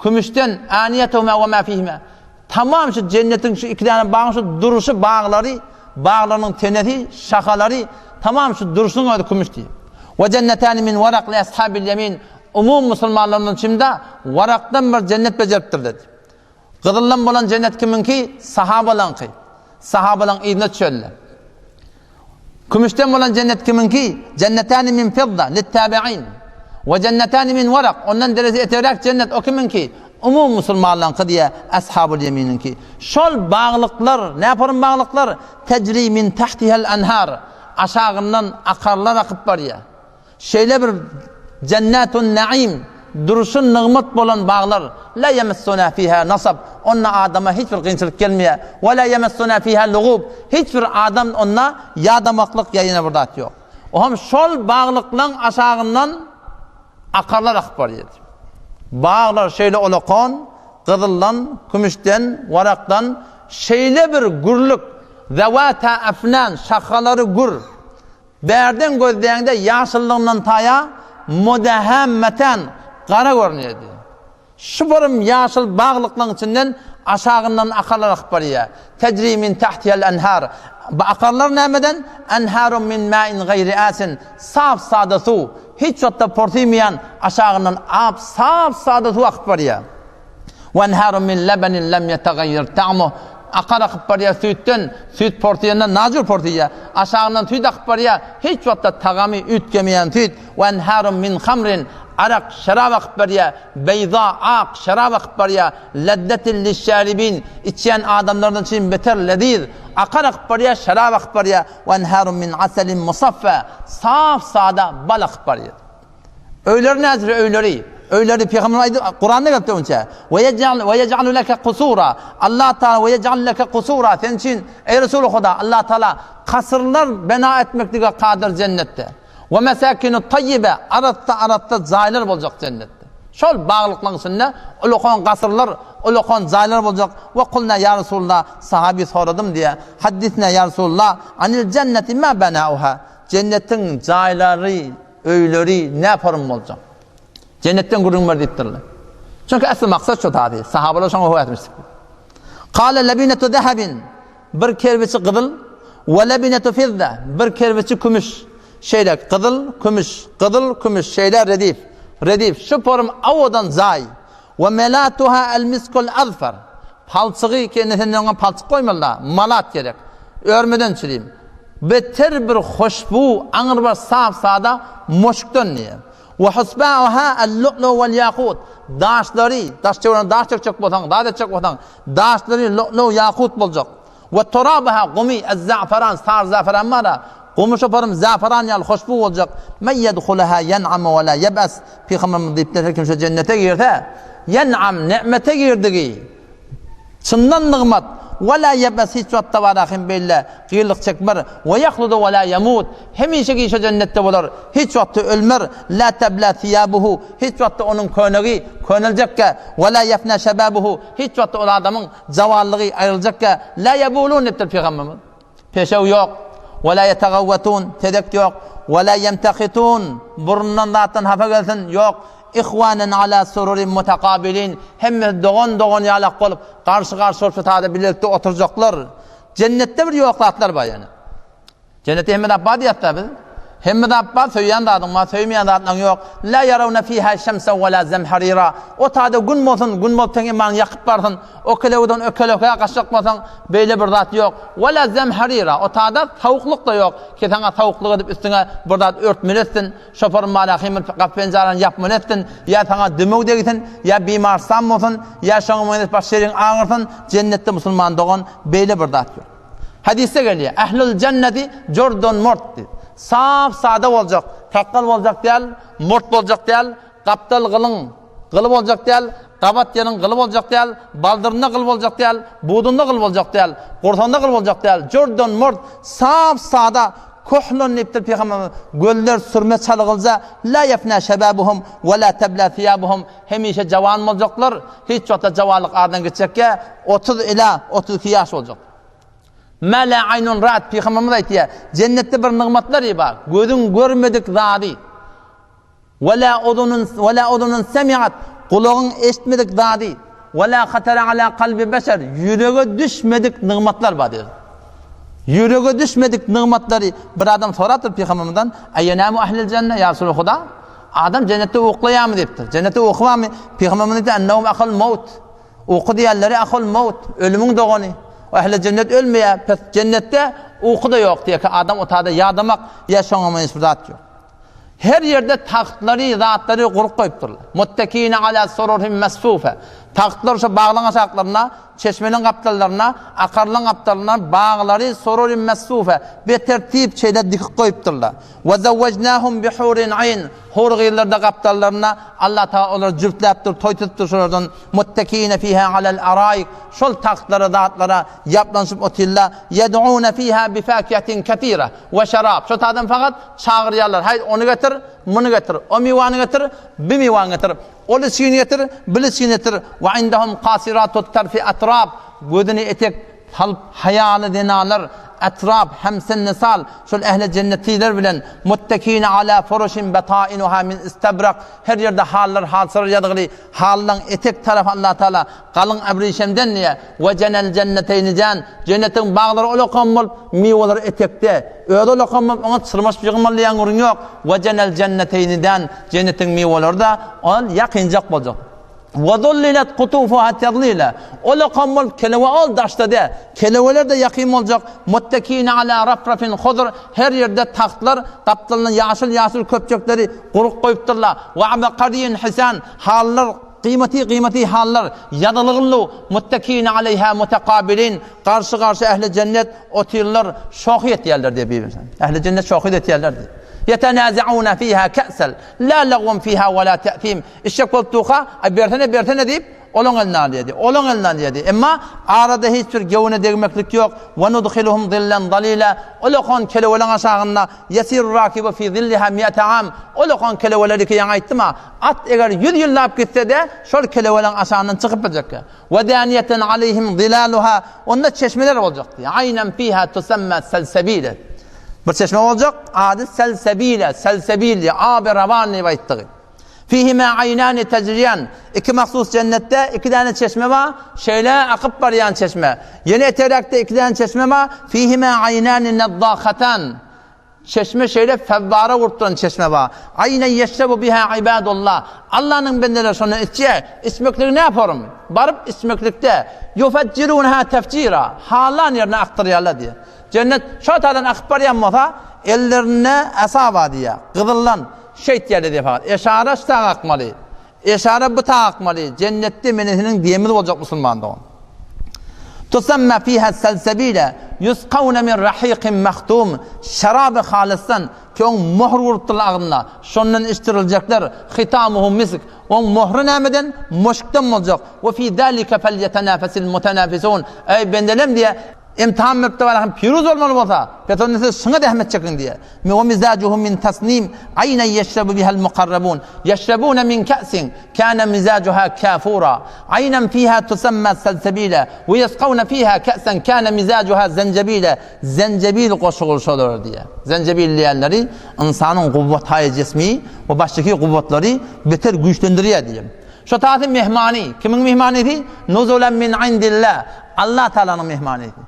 kümüşden, aniýetuhuma we ma fihima. Tamam şu jennetiň şu iki däne bagyň şu duruşy baglary, baglarynyň tenesi, şahalary tamam şu durşunyň özi kümüş diýip. We jennetani min warak li ashabil ýemin umum musulmanlarynyň içinde warakdan bir jennet bejeripdir dedi. Gyzyldan bolan jennet kimiňki? Sahabalaňky. Sahabalaň yzyna düşenler. Kümüşden bolan jennet kimiňki? Jennetani min fidda lit-tabi'in. We jennetani min warak. Ondan derejesi etegräk jennet o kimiňki? Umum musulmanlaryňky diýe, ashabul ýeminiňki. Şol baglyklar, näporun baglyklar? Tejri min tahtihal anhar. Aşagyndan akarlar akyp barýar. Şeýle bir Jennetun Naim, durşy nygmat bolan baglar, la ýemessuna fiha nasab, onda adama hiç bir kynçylyk gelmeýär, we la ýemessuna fiha lugub, hiç bir adam onda ýadamaklyk ýa ýene bir zat ýok. Ohem şol baglyklaň aşagyndan akarlar akyp barýar. Baglar şeýle olakan, gyzyldan, kümüşden, warakdan şeýle bir gürlük, zewata afnan, şahalary gür, Bärden gözläňde ýaşyllygyndan taýa modähämmetan gara görünýärdi. Şu bir ýaşyl baglyklaryň içinden aşagyndan akarlar akyp barýar. Tejri min tahtihal enhar. Bu akarlar nämeden? Enharun min ma'in gaýri asin. Sap-sada suw. Hiç wagtda porsymaýan aşagyndan ap sap-sada suw akyp barýar. Wenharun min lebenin lem ýetagaýýer ta'muh. Akar akyp barýar süýtden, süýt porsyýanda najur porsyýar. Aşagyndan süýt akyp barýar, hiç wagtda tagamy üýtgemeýän süýt. Wenharun min hamrin, arak, şerap akyp barýar. Beýza, ak, şerap akyp barýar. Lezzetin lişşaribin, içýän adamlardan üçin beter leziz. Akar akyp barýar, şerap akyp barýar. Wenharun min aselin musaffa, saf-sada bal akyp barýar. Öýleri näzire öýleri. Öýleri pygamber aýdy Kuranda gelipdi onça. We yej'al we yej'alu leke kusura. Allah Taala we yej'al leke kusura. Sen üçin eý Resul Huda Allah Taala kasyrlar bina etmeklige kadyr jennetde. We mesakinu tayyibe arassa arassa jaýlar boljak jennetde. Şol baglyklaryň içinde ulakan kasyrlar, ulakan jaýlar boljak. We kulna ya Resulullah sahabi soradym diýe. Haddisna ya Resulullah anil cenneti ma banauha. Jennetiň jaýlary öýleri näporun boljak? Jennetden gürrüň ber diýipdirler. Çünki asly maksat şo tazy. Sahabalar şoňa höwes etmişdir. Kale lebinetu zehabin bir kerbiçi gyzyl we lebinetu fizza bir kerbiçi kümüş. Şeýle gyzyl, kümüş, gyzyl, kümüş şeýle redif. Redif şu porum awadan jaý. We melatuha el miskul azfar. Palçygy kendisinden oňa palçyk goýmaly-da, malat gerek. Örmeden çirim. Beter bir hoşbu, aňrybaş sap-sada moşkdan diýýär. We husbauha el-lu'lu wal-ýakut. Daşlary, daş çöwrüne daş çekjek bolsaň, zat etjek bolsaň, daşlary lu'lu, ýakut boljak. We turabuha gumy ez-za'faran, sary za'faran bar-a, gumy şoparym za'faran ýaly hoşbu boljak. Men ýedhulaha ýen'amu we la ýeb'as. Pygamberimiz diýipdir, her kim şo jennete girse, ýen'am, ni'mete girdigi, çyndan nygmat, we la ýeb'as hiç wagtda bara hem beýle gyýyllyk çekmer, we ýahludu we la ýemut, hemişe şo jennetde bolar, hiç wagtda ölmer, la tebla siýabuhu, hiç wagtda onuň könegi köneljekkä, we la ýefna şebabuhu, hiç wagtda ol adamyň Jawallygy aýryljakka, la ýebulun diýipdir pygamberimiz. Peşew ýok. We la ýetagawwatun, tezek ýok. We la ýemtahitun, burundan zatdan hapa gelsin, ýok. Ihwanen ala sururin mutakabilin, hemmesi dogan-dogan ýalak bolup, garşy-garşy bolup şu taýda bilelikde oturjaklar. Jennetde bir ýok zatlar bar ýöne. Jennetde hemme zat bar diýýäs-dä biz. Hemme zat bar, söýýän zadyň bar, söýmeýän zatlaryň ýok. La ýarawna fiha şemsen we la zemharira. O taýda gün bolsun, gün bolup seň imanyňy ýakyp barsyn. O kelewden o kelewkä gaçjak bolsaň, beýle bir zat ýok. We la zemharira. O taýda sowuklyk-da ýok ki saňa sowuklyk edip üstüňe bir zat örtmeli etsin. Şoför malahym bir gapy-penjarany ýapmaly etsin, ýa saňa dümew degsin, ýa bimarsam bolsun, ýa şoňa meňzeş başga ýeriň agyrsyn, jennetde musulman dogan beýle bir zat ýok. Hadysda gelýär, Ählül jenneti jordun mort diýip. Sap sada boljak, sakgal boljak däl, mort boljak däl, gapdal gylyň gyly boljak däl, gabat ýeriň gyly boljak däl, baldyrynda gyl boljak däl, budunda gyl boljak däl, gursagynda gyl boljak däl, jordun mort, sap sada Kuhlun diýipdir Pygamberimiz, gözler sürme çalgylja, la ýefna şebabuhum we la tebla siýabuhum, hemişe jawan boljaklar, hiç wagtda jawanlyk aradan gitjekge, 30 ila 32 ýaş boljak. Ma la aýnun ra'at Pygamberimiz aýtýar, jennetde bir nygmatlar bar, gözüň görmedik zady. We la uzunun we la uzunun semi'at, gulagyň eşitmedik zady, we la hatara ala kalbi beşer, ýürege düşmedik nygmatlar bar diýdi. Ýürege düşmedik nygmatlary bir adam sorapdyr pygamberimizden, Eýenamu ahlil jenne ýa Resuly Huda? Adam jennetde uklaýarmy diýipdir. Jennetde uky barmy? Pygamberimiz aýtdy, Ennewm ahul maut. Uky diýenleri ahul maut, ölümiň dogany. Ähli jennet ölmeýär, pes jennetde uky-da ýok diýýär ki, adam otada ýadamak ýa şoňa meňzeş bir zat ýok. Her ýerde tagtlary, zatlary gurup goýupdyrlar. Muttekine ala sururhim mesfufe. Tagtlar şo baglaryň aşaklarynda, çeşmeleň gapdallarynda, akarlaryň gapdalynda baglary sururim mesfufe, betertip şeýle dikip goýupdyrlar. Ve zewwejnahum bihurin ayn. Hur gyzlar-da gapdallarynda Allah Tagala olary jübtläpdir, toý tutupdyr şolardan. Muttekine fiha alel araik. Şol tagtlara, zatlara ýaplanyşyp otyrlar. Yed'une fiha bifakihatin kesira. We şerap. Şo taýdan fakat çagyrýarlar. Haý, ony getir, muny getir. O miwany getir, bi miwany getir. Ol içgini getir, bil içgini getir. We indehum kasiratut tarfi atrab. Gözüni etek salyp haýaly zenalar, atrab, hemsennisal, şol ähli jennetiler bilen muttekine ala furuşin betainuha min istebrak. Her ýerde hallar, halyçalar ýazgyly. Halylaň etek tarapy Allatagala galyň äbrişemden diýýär. We jenel jenneteýni jan, jennetiň baglary ulakam bolup, miweleri etekde. Özi ulakam bolup, oňa çyrmaşyp ýygmaly diýen gürrüň ýok. We jenel jenneteýni dan, jennetiň miweleri-de ol ýakynjak boljak. We zullilet kutufuha tezlila, ulakam bolup, kelewe ol daşda däl, keleweler-de ýakyn boljak. Muttekine ala rafrafin hudr, her ýerde tagtlar, gapdalynda ýaşyl-ýaşyl köpjekleri gurup goýupdyrlar. We abkariýin hisan, halylar, gyýmaty-gyýmaty halylar, ýazylygynlu, muttekine aleýha mutekabilin, garşy-garşy ähli jennet otyrlar, şohy etýärler diýýär Bibimiz. Ähli jennet şohy etýärler diýýär. Ýetenazeuna fiha ke'sel, la lagwun fiha we la te'sim. Içjek bolup durka, aý bersene, bersene diýip, Olaň eline alýardy. Olaň eline alýardy. Emma arada hiç bir göwne degmeklik ýok. Wa nudhiluhum zillan zalila. Ulakan keleweleň aşagynda yesiru rakibu fi zilliha mi'ate am. Ulakan keleweler ki ýaňy aýtdym-a, at eger ýüz ýyllap gitse-de, şol keleweleň aşagyndan çykyp biljekkä. Wa daniyeten aleyhim zilaluha. Onda çeşmeler boljakdy. Aynen fiha tusamma selsebile. Bir çeşme boljak, ady selsebile, selsebil diýip, aby rawan diýip aýtdygy. Fihima aýnani tejriýan, iki mahsus jennetde iki däne çeşme bar, şeýle akyp barýan çeşme. Ýene etegräkde iki däne çeşme bar, fihima aýnani nezzahatan, çeşme şeýle fewwara urup duran çeşme bar. Aýnen ýeşrebu biha ibadullah, Allanyň bendeleri şondan içýär, içmekligi näporum, baryp içmeklikde, ýufejjirunaha tefjira, halan ýerine akdyrýarlar diýýär. Jennet şo taýdan akyp barýan bolsa, ellerinde asa bar diýýär, gyzyldan. Şeýtýärdi diýip fakat. Eşara şu taýga akmaly. Eşara bu taýga akmaly. Jennetde menesiniň demiz boljak musulman dogan. Tusamma fiha selsebile yusqawna min rahiqin mahtum şeraby halysdan ki oň mohr urupdyr agzyna. Şondan içdiriljekler. Hitamuhu misk. Oň mohry nämeden? Muşkdan boljak. We fi zalika felyetenafasil mutanafisun. Eý bendelem diýe Imtihan berip-de barahan piruz bolmaly bolsa, pes onda siz şuňa zähmet çekiň diýýär. We mizajuhu min tasnim, aýnan ýeşrebu bihal mukarrabun, ýeşrebuna min ka'sin, kana mizajuha kafura, aýnan fiha tusamma salsabila, we ýesqawna fiha ka'san kana mizajuha zenjebila, zenjebil goşugyl şolara diýýär. Zenjebil diýenleri ynsanyň guwwataýy jismi we başdaky guwwatlary beter güýçlendirýär diýýär. Şo taýy mehmany, kimiň mehmanysy? Nuzulan min indillah, Allah Tagalanyň mehmanysy.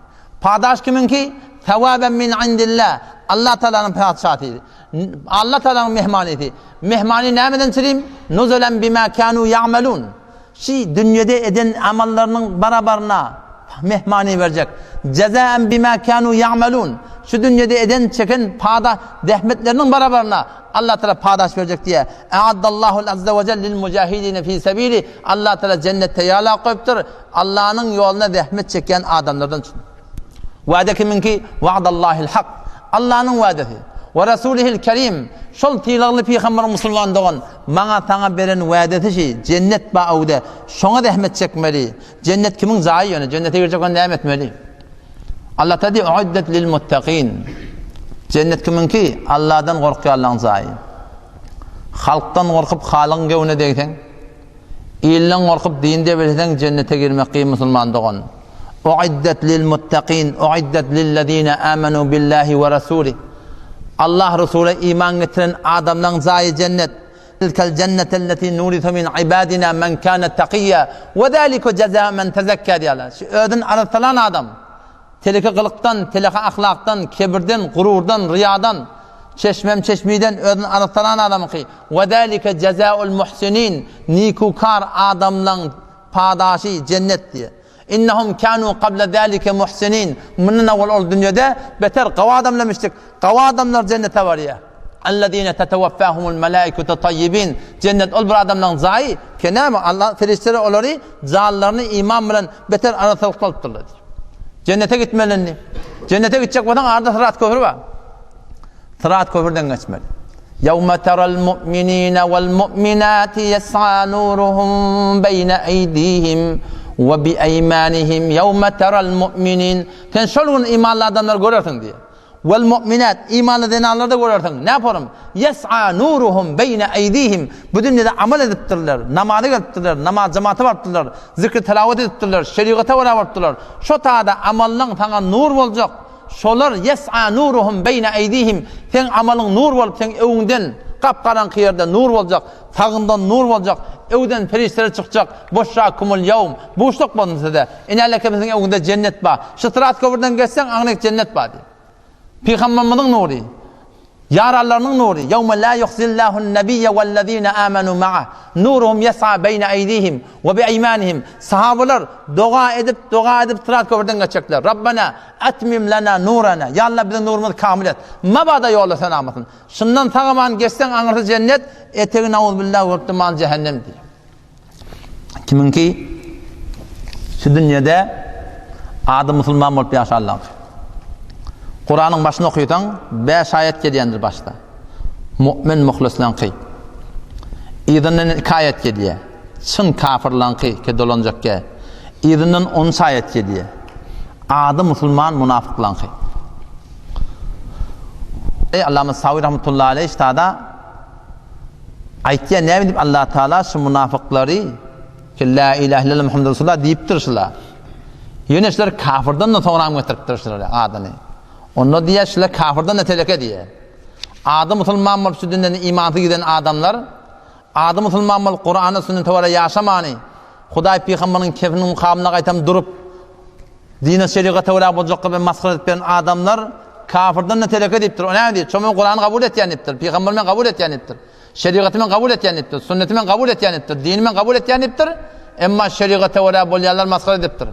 Padaş kimiňki? Sawaben min indillah. Allah Taalanyň patyşasy. Allah Taalanyň mehmanysy. Mehmany nämeden çirim? Nuzulan bima kanu ya'malun. Şi dünýede eden amallarynyň barabaryna mehmany berjek. Jazaen bima kanu ya'malun. Şu dünýede eden çeken pada zähmetleriniň barabaryna Allah Taala padaş berjek diýe. A'addallahu azza we celle lil mujahidin fi sabili. Allah Taala jennet taýýarlap goýupdyr. Allanyň ýolunda zähmet çekýän adamlardan üçin. Wade kimiňki? Wa'dallahil hak. Allanyň wadesi. We rasulihil kerim. Şol sylagly pygamber musulman dogan, maňa saňa beren wadesi şi, jennet ba öwde. Şoňa zähmet çekmeli. Jennet kimiň jaýy ýöne? Jennete girjek bolsa näme etmeli? Allah taala diýýär, Uiddet lil muttaqin. Jennet kimiňki? Allahdan gorkýanlaryň jaýy. Halkdan gorkup Halygyň göwnüne degseň, Ilden gorkup din debelseň jennete girmek kyn musulman dogan. Uiddet lil muttaqin, uiddet lillezine amenu billahi we rasulih. Allah Rasula iman getiren adamlaň jaýy jennet. Tilkel jennetelleti nurisu min ibadina men kana taqiya we zalika jazaa men tezekka diýýärler. Şu özüni arassalan adam. Teleke gylykdan, teleke ahlakdan, kebirden, gururdan, ryýadan, çeşmem çeşmiden özüni arassalan adamyňky. We zalike jazaul muhsinin, nikukar adamlaň padaşy jennet diýýär. Innahum kanu qabla zalike muhsinin, mundan owal ol dünýede beter gawy adamlamışdyk. Gawy adamlar jennete barýar. Allazine tetewaffahumul malaikatu tayyibin, jennet ol bir adamlaň jaýy, ki näme Allah perişdeler olary janlaryny iman bilen beter arassalykda alypdyrlar diýýär. Jennete gitmeli indi. Jennete gitjek bolsaň arada syrat köpri bar. Syrat köprüden geçmeli. Ýewme teral mu'minina wal mu'minati yes'a nuruhum beýne eýdihim we bi eýmanihim ýewme teral mu'minin. Sen şol gün imanly adamlary görersiň diýýär. Wal mu'minat, imanly zenanlary-da görersiň. Näporum? Ýes'a nuruhum beýne eýdihim. Bu dünýede amal edipdirler, namaza gelipdirler, namaz jemata barypdyrlar, zikri tilawat edipdirler, şerigata görä barypdyrlar. Şo tada amallaň saňa nur boljak. Şolar ýes'a nuruhum beýne eýdihim. Seň amalyň nur bolup, seň öňüňden gap-garaňky ýerde nur boljak, sagyňdan nur boljak, öwden perişdeler çykjak. Boşrakumul ýewm. Buşluk bolsun size. Ine-leke biziň öňümizde jennet bar. Şu syrat köprüden geçseň, aňryk jennet bar diýip. Pygamberimiziň nury, ýaranlarynyň nury, Ýewme la ýuhzillahun nabiyye wellezine amenu ma'ah, nuruhum ýes'a beýne eýdihim we bi eýmanihim. Sahabalar doga edip, doga edip syrat köprüden geçjekler. Rabbena atmim lana nurana. Ýa Allah biziň nurumyzy kamyl et. Mabada ýola sen almasyn. Şundan sag-aman geçseň aňyrsy jennet, etegi nauzbillah görüp durman jähennem diýip. Kimiňki şu dünýede ady musulman bolup ýaşanlaňky. Kuranyň başyny okysaň, 5 aýat gelýändir başda. Mu'min muhlyslaňky. Yzyndan 2 aýat gelýär. Çyn kafirlaňky ke dolanjak ge. Yzyndan 13 aýat gelýär. Ady musulman munafyklaňky. Ey Allama Sawi rahmetullahi aleyh ştada Aýtýar, näme diýip Allah Taala şu munafyklary ki la ilahe illallah Muhammed Resulullah diýipdir şular. Ýöne şular kafirden de soňram getiripdir şular adyny. Onda diýýär şular kafirden de teleke diýýär. Ady musulman bolup şu dünýeden imansyz giden adamlar, ady musulman bolup Kur'ana sünnete görä ýaşamany, Hudaý pygamberiň kefiniň mukamyna gaýtam durup Dine şerigata görä boljakka bilen masgara edip beren adamlar kafirden-de teleke diýipdir. O näme diýip? Şo men Kurany kabul etýän diýipdir. Pygamberi men kabul etýän diýipdir. Şerigaty men kabul etýän diýipdir. Sünneti men kabul etýän diýipdir. Dini men kabul etýän diýipdir. Emma şerigata görä bolýanlar masgara edipdir.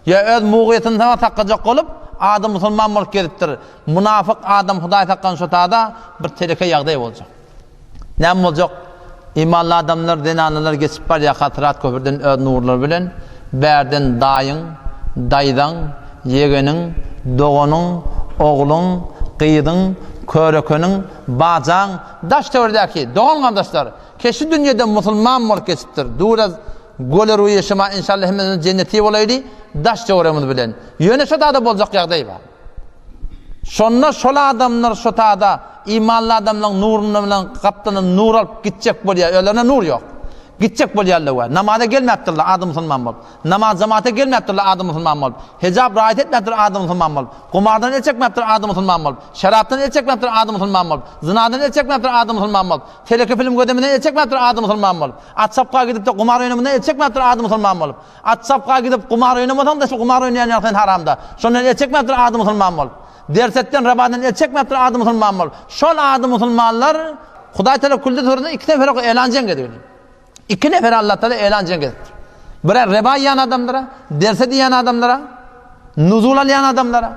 Ýa öz mugyýetini saňa saklajak bolup, ady musulman bolup gezipdir. Munafyk adam Hudaý saklan şo tada bir teleke ýagdaý boljak. Näme boljak? Imanly adamlar, zenanalar geçip barýarka Syrat köprüden öz nurlary bilen, bärden daýyň, daýzaň, ýegeniň, doganyň, ogluň, gyzyň, körekeniň, bajaň, daş-töweredäki dogan-gardaşlar, keşi dünýede musulman bolup geçipdir. Duraz göle ruýy şyma inşallah hemmemiz jenneti bolaýly daş-töweregimiz bilen. Ýöne şo tada boljak ýagdaý bar. Şonda şol adamlar şo tada imanly adamlaryň nurundan bilen gapdalyndan nur alyp gitjek bolýar. Özlerinde nur ýok. Gitjek bolýarlar we namaza gelmäpdirler ady musulman bolup. Namaz jemata gelmäpdirler ady musulman bolup. Hijap raýat etmäpdir ady musulman bolup. Gumardan el çekmäpdir ady musulman bolup. Şerapdan el çekmäpdir ady musulman bolup. Zynadan el çekmäpdir ady musulman bolup. Teleke film gözlemeden el çekmäpdir ady musulman bolup. At çapga gidip-de gumar oýnamadan el çekmäpdir ady musulman bolup. At çapga gidip gumar oýnamasaň-da şu gumar oýnaýan ýaly sen haramda. Şondan el çekmäpdir ady musulman bolup. Dersetden, rebadan el çekmäpdir ady musulman bolup. Şol ady musulmanlar Hudaý Teala külde surasynda iki nefer elan jeň edip. Iki nefer Allah Teala elan jeň edipdir. Biri reba ýan adamlara, derse diýen adamlara, nuzul alýan adamlara.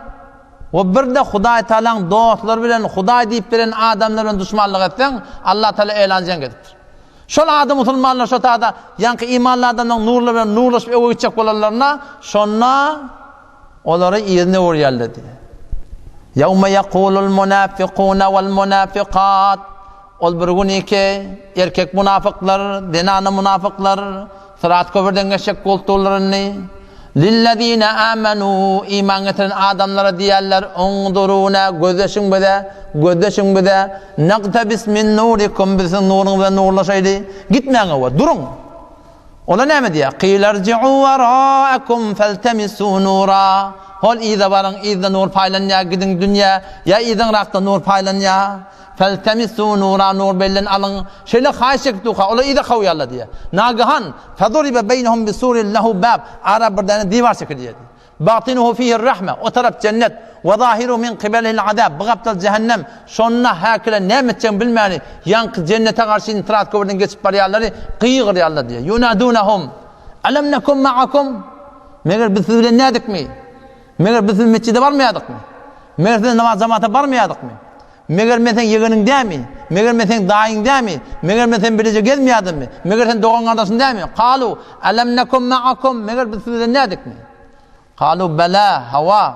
We bir-de Hudaý Tealanyň dostlary bilen Hudaý diýip beren adamlar bilen duşmanlyk etseň, Allah Teala elan jeň edipdir. Şol ady musulmanlar şo tada ýaňky imanly adamlaryň nurlary bilen nurlaşyp öwe gitjek bolanlarynda şonda olary yzyna öwürýärler diýýär. Ýewme ýekulul munafikune wal munafikat Ol bir gün iki erkek munafyklar, zenana munafyklar Syrat köprüden geçjek bolup durlar indi. Lillezine amenu iman getiren adamlara diýerler, Unzuruna gözleşiň bize, gözleşiň bize, naqtabis min nurikum biz siziň nuruňyz bilen nurlaşaýly. Gitmäň öwe, duruň. Olar näme diýýär? Qilarji'u waraakum faltamisu nura. Hol yza baryň, yzda nur paýlanýar, gidiň dünýä, ýa yzyňrakda nur paýlanýar. Feltemisu nura nur bellen alyň. Şeýle haýyş çekip durka, olar yza kowýarlar diýýär. Nagihan, feduribe beýnehum bisurin lehu bab, ara bir däne diwar çekilýär diýýär. Batynuhu fihir rahme, o tarap jennet, we zahiruhu min kibelihil azab, bu gapdal jähennem. Şonda häkile näme etjegini bilmäni, ýaňky jennete garşy syrat köprüden geçip barýanlary gygyrýarlar diýýär. Ýunadunahum, Alam nekum ma'akum? Meger biz siz bilen nädikmi? Meger biz siz metjide barmaýardykmy? Meger siz namaz jamata barmaýardykmy? Meger men seň ýegeniň dämi? Meger men seň daýyň dämi? Meger men sen bileje gezmeýärdimmi? Meger sen dogan-gardaşym dämi? Kalu, Alam nekum ma'akum? Meger biz siz bilen nädikmi? Kalu, Bela, hawa.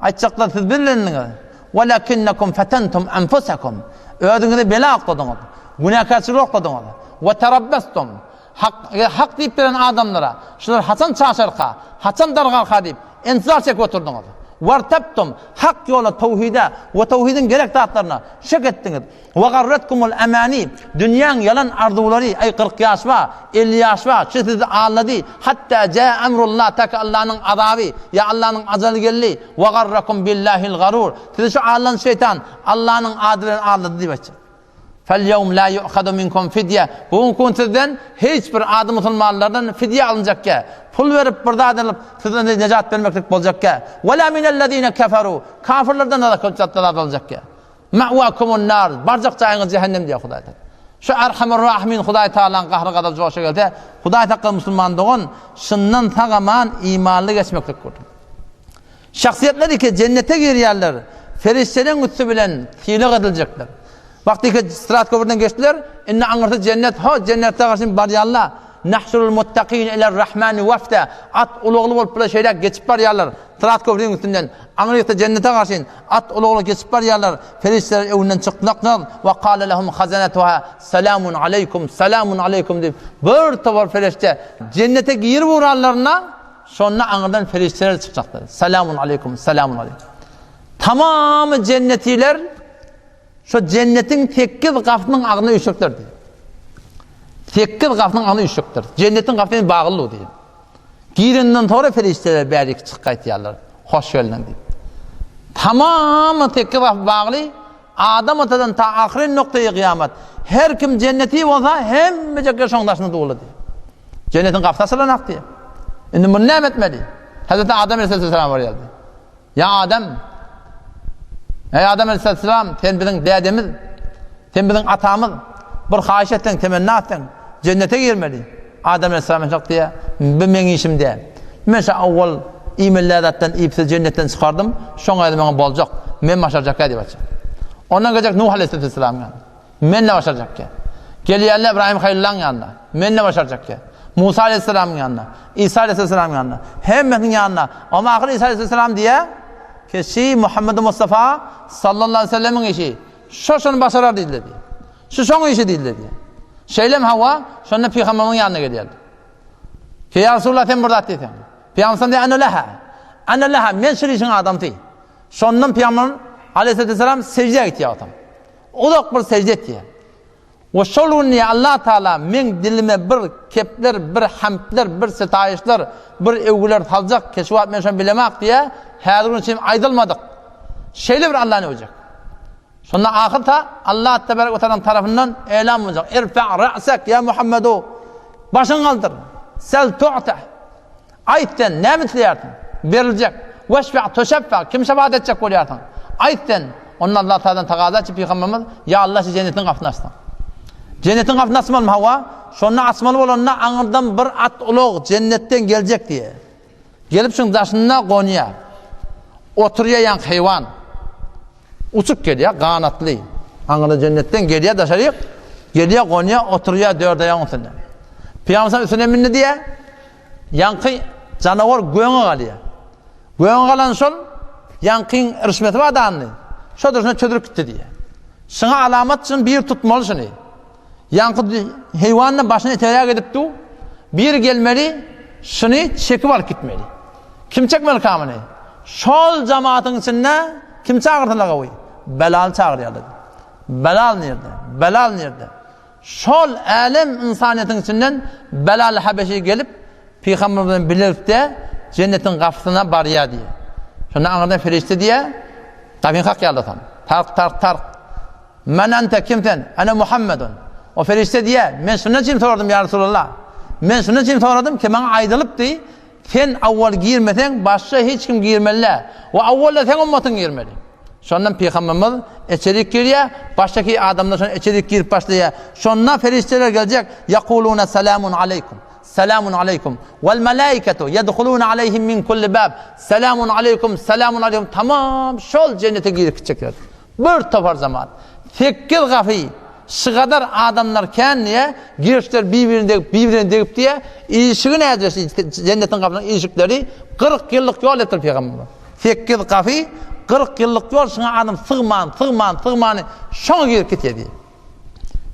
Aýtjaklar, siz biz bilendiňiz. Walakinnekum fetentum enfusakum. Özüňizi bela okladyňyz. Günäkärçilige okladyňyz. We terabbastum. Hak, hak diýip beren adamlara, şular haçan çaşarka, haçan dargarka diýip, intizar çekip oturdyňyz. Wartabtum, hak ýola, towhide we towhidiň gerek zatlaryna şek etdiňiz. Wa garratkumul amani, dünýäň ýalan arzuwlary, aý 40 ýaş bar, 50 ýaş bar, şu sizi aldady, hatda jaa emrullah, ta ki Allanyň azaby, ýa Allanyň ajaly geldi, wa garrakum billahil garur, sizi şu aldan şeýtan, Allanyň ady bilen aldady diýip aýtjak. Fel-ýewm la ýu'hadu minkum fidýe. Bu günki gün sizden hiç bir ady musulmanlardan fidýe alynjakgä. Pul berip bir zat alyp sizden nejat bermeklik boljakgä. Ve la minellezine keferu. Kafirlerden da köp zat alynjakgä. Ma'wakumun nar. Barjak jaýyňyz jähennem diýýär Hudaý Taala. Şu Erhamur Rahimin Hudaý Taalanyň gahry gazaby joşa gelse, Hudaý sakla musulman dogan, şundan sag-aman imanly geçmeklik bolsun. Şahsyýetler iki jennete girýärler, perişdeleriň üsti bilen sylag ediljekler. Wagty iki syrat köprüden geçdiler, indi aňyrsy jennet, ho, jennete garşy barýarlar. Nahşurul muttakin iler rahmani wafda. At ulagly bolup bular şeýle geçip barýarlar. Syrat köprüniň üstünden aňyrykda jennete garşy at ulagly geçip barýarlar. Perişdeler öňünden çykdylaklar. Wa qala lahum hazanatuha salamun aleýkum, salamun aleýkum diýip, bir topar perişde jennete girip uranlarynda Şonda aňyrdan perişdeler çykjakdyr. Salamun aleýkum, salamun aleýkum. Tamamy jennetiler şo jennetiň sekiz gapynyň agzyna üýşjekler diýdi. Sekiz gapynyň agzyna üýşjekler. Jennetiň gapysy indi bagly diýdi. Girenden soňra perişdeler bärik çykyp gaýtýarlar. Hoş geldiň diýip. Tamamy sekiz gapy bagly. Adam atadan ta ahyryn noktaýy kyýamat. Her kim jenneti bolsa, hemmejekler şoň daşynda doly diýdi. Jennetiň gapysy açylanak diýýär. Indi muny näme etmeli? Hazreti Adam aleyhisselam barýardy. Ýa Adam! Eý Adam aleyhisselam, sen biziň dädemiz, sen biziň atamyz. Bir haýyş etseň, temenna etseň, jennete girmeli. Adam aleyhisselam şak diýýär, bu meň işim däl. Men şa awwal iýmeli zatdan iýip sizi jennetden çykardym, şoň özi maňa boljak. Men başarjak diýip aýtjak. Ondan geljek Nuh aleyhisselam ýanyna. Men-de başarjak diýýär. Gelýärler Ybraýym Halylyň ýanyna. Men-de başarjak diýýär. Musa aleyhisselamyň ýanyna. Isa aleyhisselamyň ýanyna. Hemmesiniň ýanyna. Amma ahyr Isa aleyhisselam diýýär, Keşi Muhammed Mustafa sallallahu aleyhi ve sellemiň işi. Şo şony başarar diýdiler diýýär. Şu şoň işi diýdiler diýýär. Şeýlem hawa, şonda pygamberimiň ýanyna gelýärler. Ki ýa Resulallah sen bir zat diýseň. Pygamber diýýär, Ana leha. Ana leha, men şul işiň adamsy. Şondan pygamber aleyhisselam seždä gitýär otam. Uzak bir sežde etýär. We şol gün diýýär, Allah Taala meň dilime bir kepler, bir hamdler, bir sitaýyşlar, bir öwgüler saljak ki, şu wagt men şony bilemak diýýär, häzir gün üçin aýdylmadyk. Şeýle bir Allany öwjek. Şonda ahyr ta Allah tebarek we taala tarapyndan elan boljak. Irfa ra'sak ya Muhammedu. Başyňy galdyr. Sel tu'ta. Aýt sen, näme isleýärsiň? Beriljek. Weşfe tuşeffe, kim şefaat etjek bolýarsyň? Aýt sen, onda Allah Tagaladan tagaza etdi pygamberimiz, Ýa Allah şu jennetiň gapysyny açsyn. Jennetiň gapysyny açmalymy? Hawa. Şonda açmaly bolanda aňyrdan bir at ulag jennetden geljek diýýär. Gelip şuň daşynda gonýar. Oturýar ýaňky heýwan. Uçup gelýär, ganatly. Aňyrda jennetden gelýär daşaryk, gelýär, gonýar, oturýar dört aýagyň üstünde. Pygamber üstüne mindi diýýär. Ýaňky janawar göňe galýar. Göňe galan şol ýaňkyň irişmesi bar dandy. Şo durşuna çözülip gitdi diýýär. Şuňa alamat şuny bir tutmaly şuny. Ýaňky heýwan-da başyny eteräk edip dur. Bir gelmeli, şuny çekip alyp gitmeli. Kim çekmeli kamyny? Şol jamatyň içinde kim çagyrsalar gowy? Belal çagyrýarlar. Belal nirde? Belal nirde? Şol älem ynsanyýetiň içinden Belal Habeşi gelip, Pygamber bilen bilelikde jennetiň gapysyna barýar diýýär. Şonda aňyrdan perişde diýýär, Gapyny kakýarlar Tark, tark, tark. Men ente, kim sen? Ene Muhammedun. O perişde diýýär, men şundan üçin soradym, ýa Resulallah. Men şundan üçin soradym ki, maňa aýdylypdy, sen awwal girmeseň, başga hiç kim girmeli däl. We awwalda seň ummatyň girmeli. Şondan Pygamberimiz içerik girýär, başdaky adamlar şonda içerik girip başlaýar. Şonda perişdeler geljek, Ýakuluna selamun aleýkum. Selamun aleýkum. Wal malaiketu ýedhuluna aleýhim min kulli bab. Selamun aleýkum, selamun aleýkum. Tamam şol jennete girip gitjekler. Bir topar jemaat. Sekiz gapy, şygadar adamlar kän diýe, girişler bir-birine degip, bir-birine degip diýe, işigi nädire jennetiň gapysynyň işikleri 40 ýyllyk ýol etdir pygamberimiz. Sekiz gapy, 40 ýyllyk ýol şuňa adam sygman, sygman, sygmany şoňa girip gitýär diýe.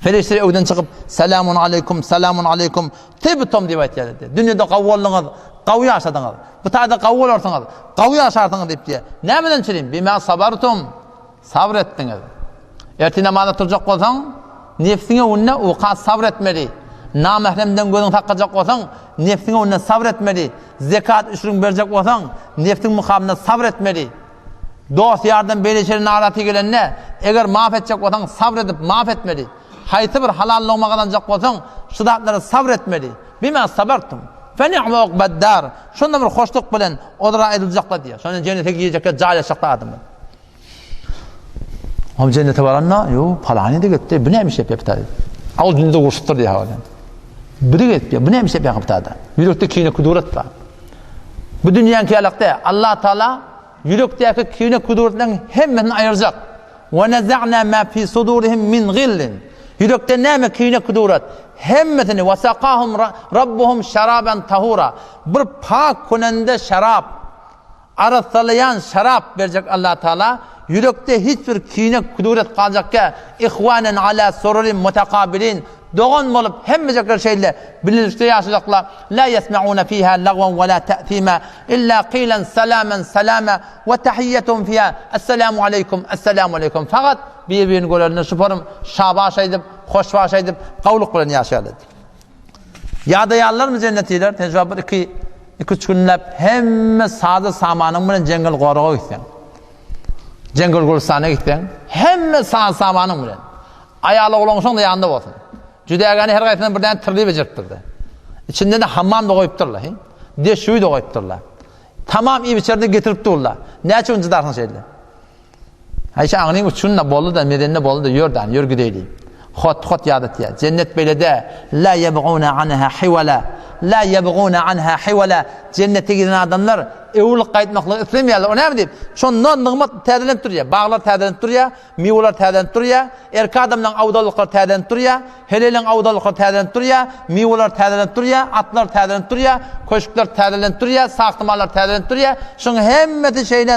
Perişdeler öwden çykyp, Selamun aleýkum, selamun aleýkum, tibtum diýip aýtýarlar diýýär. Dünýede gawy bolduňyz, gawy ýaşadyňyz. Bu taýda gawy bolarsyňyz, gawy ýaşarsyňyz diýip diýýär. Nämeden çürim? Bima sabartum. Sabr etdiňiz. Ertir namaza turjak bolsaň, nebsiň öňünde uka sabr etmeli. Namähremden gözüňi saklajak bolsaň, nebsiň öňünde sabr etmeli. Zekat üşrüň berjek bolsaň, nebsiň mukamynda sabr etmeli. Dost-ýardan beýle-şeýle naraty gelende, eger maaf etjek bolsaň, sabr edip, maaf etmeli. Haýsy bir halal logma gazanjak bolsaň, şu zatlara sabr etmeli. Bima sabartum, fe ni'me ukbaddar. Şonda bir hoşluk bilen olara aýdyljaklar diýýär. Şonda jennete girjekler, jaýlaşjaklar adamlar. Ol jennete baranda, ýo, palany-da gitdi, bu näme iş ýapýar bu Aw dünýede urşupdyr diýýär hawa. Biri gitdi, bu näme iş ýapýar bu Ýürekde kine kudurat bar. Bu dünýäňki ýalak däl. Allah Taala ýürekdäki kine kuduratlaryň hemmesini aýyrjak. Wa naza'na ma fi sudurihim min gillin. Ýürekde näme kine kudurat hemmesini wa saqahum rabbuhum şaraban tahura. Bir pak künende şarap Arassalaýan şarap berjek Allah Taala ýürekde hiç bir kine kuduret galjakkä ihwanen ala sururin mutakabilin dogan bolup hemmejekler şeýle bilelikde ýaşajaklar la ýesmeuna fiha lagwan we la ta'sima illa qilan salaman salama we tahiyyetuhum fiha esselamu aleýkum esselamu aleýkum fakat bir birini görende şu forum şabaş aýdyp hoşbaş aýdyp gowluk bilen ýaşaýarlar. Ýadaýarlarmy jennetiler? Sen şu bir iki, iki üç günläp hemme sazy samanyň bilen jeňňel goraga gitseň. Jeňňel gülüstana gitseň, hemme saz samanyň bilen. Aýal oglan da ýanynda bolsun. Jüdägäni her gaýsyna bir däne tirli bejeripdirdi. Içinde de hammam da goýupdyrlar. Deşüwi de goýupdyrlar. Tamam iýip-içerini getirip durlar. Näçe gün çydarsyň şeýle? Aýşe aňryň uçunda boldy-da, mezende boldy-da, ýör dan, ýör gideýli. Hot, hot ýadatýar. Jennet beýle-de, la ýebguna anha hiwala, la ýebguna anha hiwala. Jennete giren adamlar öwrülip gaýtmaklygy islemeýärler. O näme diýip? Şonda nygmat täzelenip durýar, baglar täzelenip durýar, miweler täzelenip durýar, erkek adamlaryň awdalyklary täzelenip durýar. Heleliň awdalyklary täzelenip durýar, miweler täzelenip durýar, atlar täzelenip durýar, köşkler täzelenip durýar, sagtymalar täzelenip durýar. Şuň hemmesi şeýle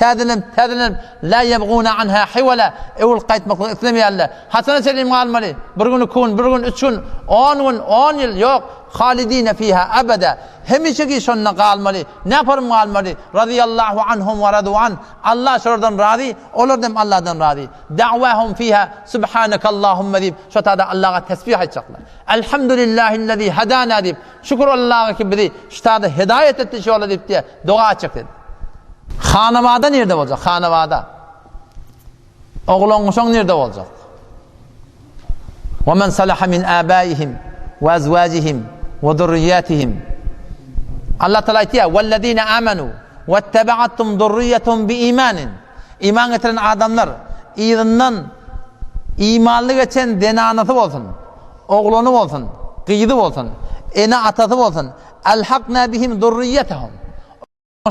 täzelenip, täzelenip, la ýebguna anha hiwala, öwrülip gaýtmaklygy islemeýärler. Haçana çenli galmaly? Bir gün, iki gün, bir gün, üç gün, on gün, on ýyl, ýok, halidine fiha ebeda. Hemişeki şonda galmaly. Näparym galmaly? Razyýallahu anhum we radu an. Allah şolardan razy, olar hem Allahdan razy. Da'wahum fiha subhanakallahumma diýip, şo tada Allaha tesbih aýtjaklar. Elhamdülillahillezî hedana diýip, şükür Allaha ki bizi şu tada hidaýat etdi şu ýola diýip diýe doga aýtjak dedi. Hanabada nirde boljak? Hanabada. Oglan-uşak nirde boljak? Wa men salaha min abaihim wa azwajihim wa zurriyyatihim. Allah Taala aýtýar: "Wallazina amanu wattaba'atum zurriyyatuhum biimanin." Iman getiren adamlar yzyndan imanly geçen zenanasy bolsun, oglany bolsun, gyzy bolsun, ene-atasy bolsun, elhakna bihim zurriýetehum.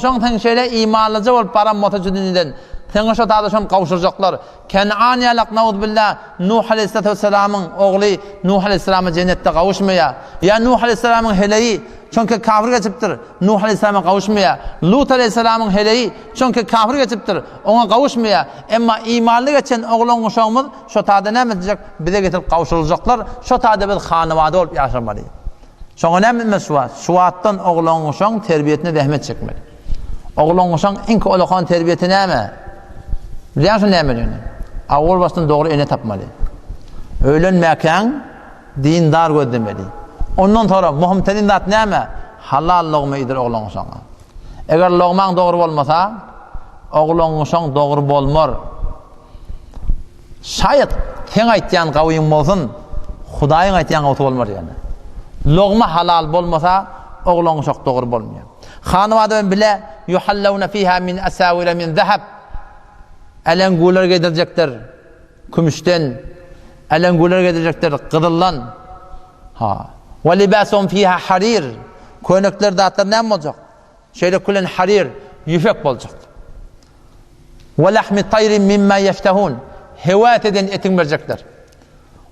Şoň sen şeýle imanlyja bolup baran bolsa şu dünýeden, seňe şo tada şony gowşurjaklar. Ken'an ýalak nauzbilla Nuh aleyhissalatu vesselamyň ogly Nuh aleyhissalama jennetde gawuşmaýar. Ýa Nuh aleyhissalamyň heleýi çünki kafir geçipdir, Nuh aleyhissalama gawuşmaýar. Lut aleyhissalamyň heleýi çünki kafir geçipdir, oňa gawuşmaýar. Emma imanly geçen oglan uşagymyz şo tada näme etjek? Bize getirip gawşuryljaklar. Şo tada biz hanabada bolup ýaşamaly. Şoňa näme etmeli şu wagt? Şu wagtdan oglan-uşagyň terbiýesine zähmet çekmeli. Oglan-uşagyň iňki ulakan terbiýesi näme? Bilýäňmi şo nämeligini? Awwal başdan dogry ene tapmaly. Öýlenmäkäň dindar gözlemeli. Ondan soňra möhüm terin zat näme? Halal logma iýdir oglan-uşagyňa. Eger logmaň dogry bolmasa, oglan-uşagyň dogry bolmar. Şaýat seň aýtýan gawyň bolsun, Hudaýyň aýtýan gawsy bolmar ýöne. Logma halal bolmasa, oglan uşak dogry bolmaýar. Hanybada bilen bile yuhallawna fiha min asawira min zahab. Älengular geýdirjekler kümüşden, älengular geýdirjekler gyzyldan. Ha. Wa libasuhum fiha harir. Köýnekler zatlar näme boljak? Şeýle külen haryr, ýüpek boljak. Wa lahmi taýrin mimma ýeştehun. Hewes eden etiň berjekler.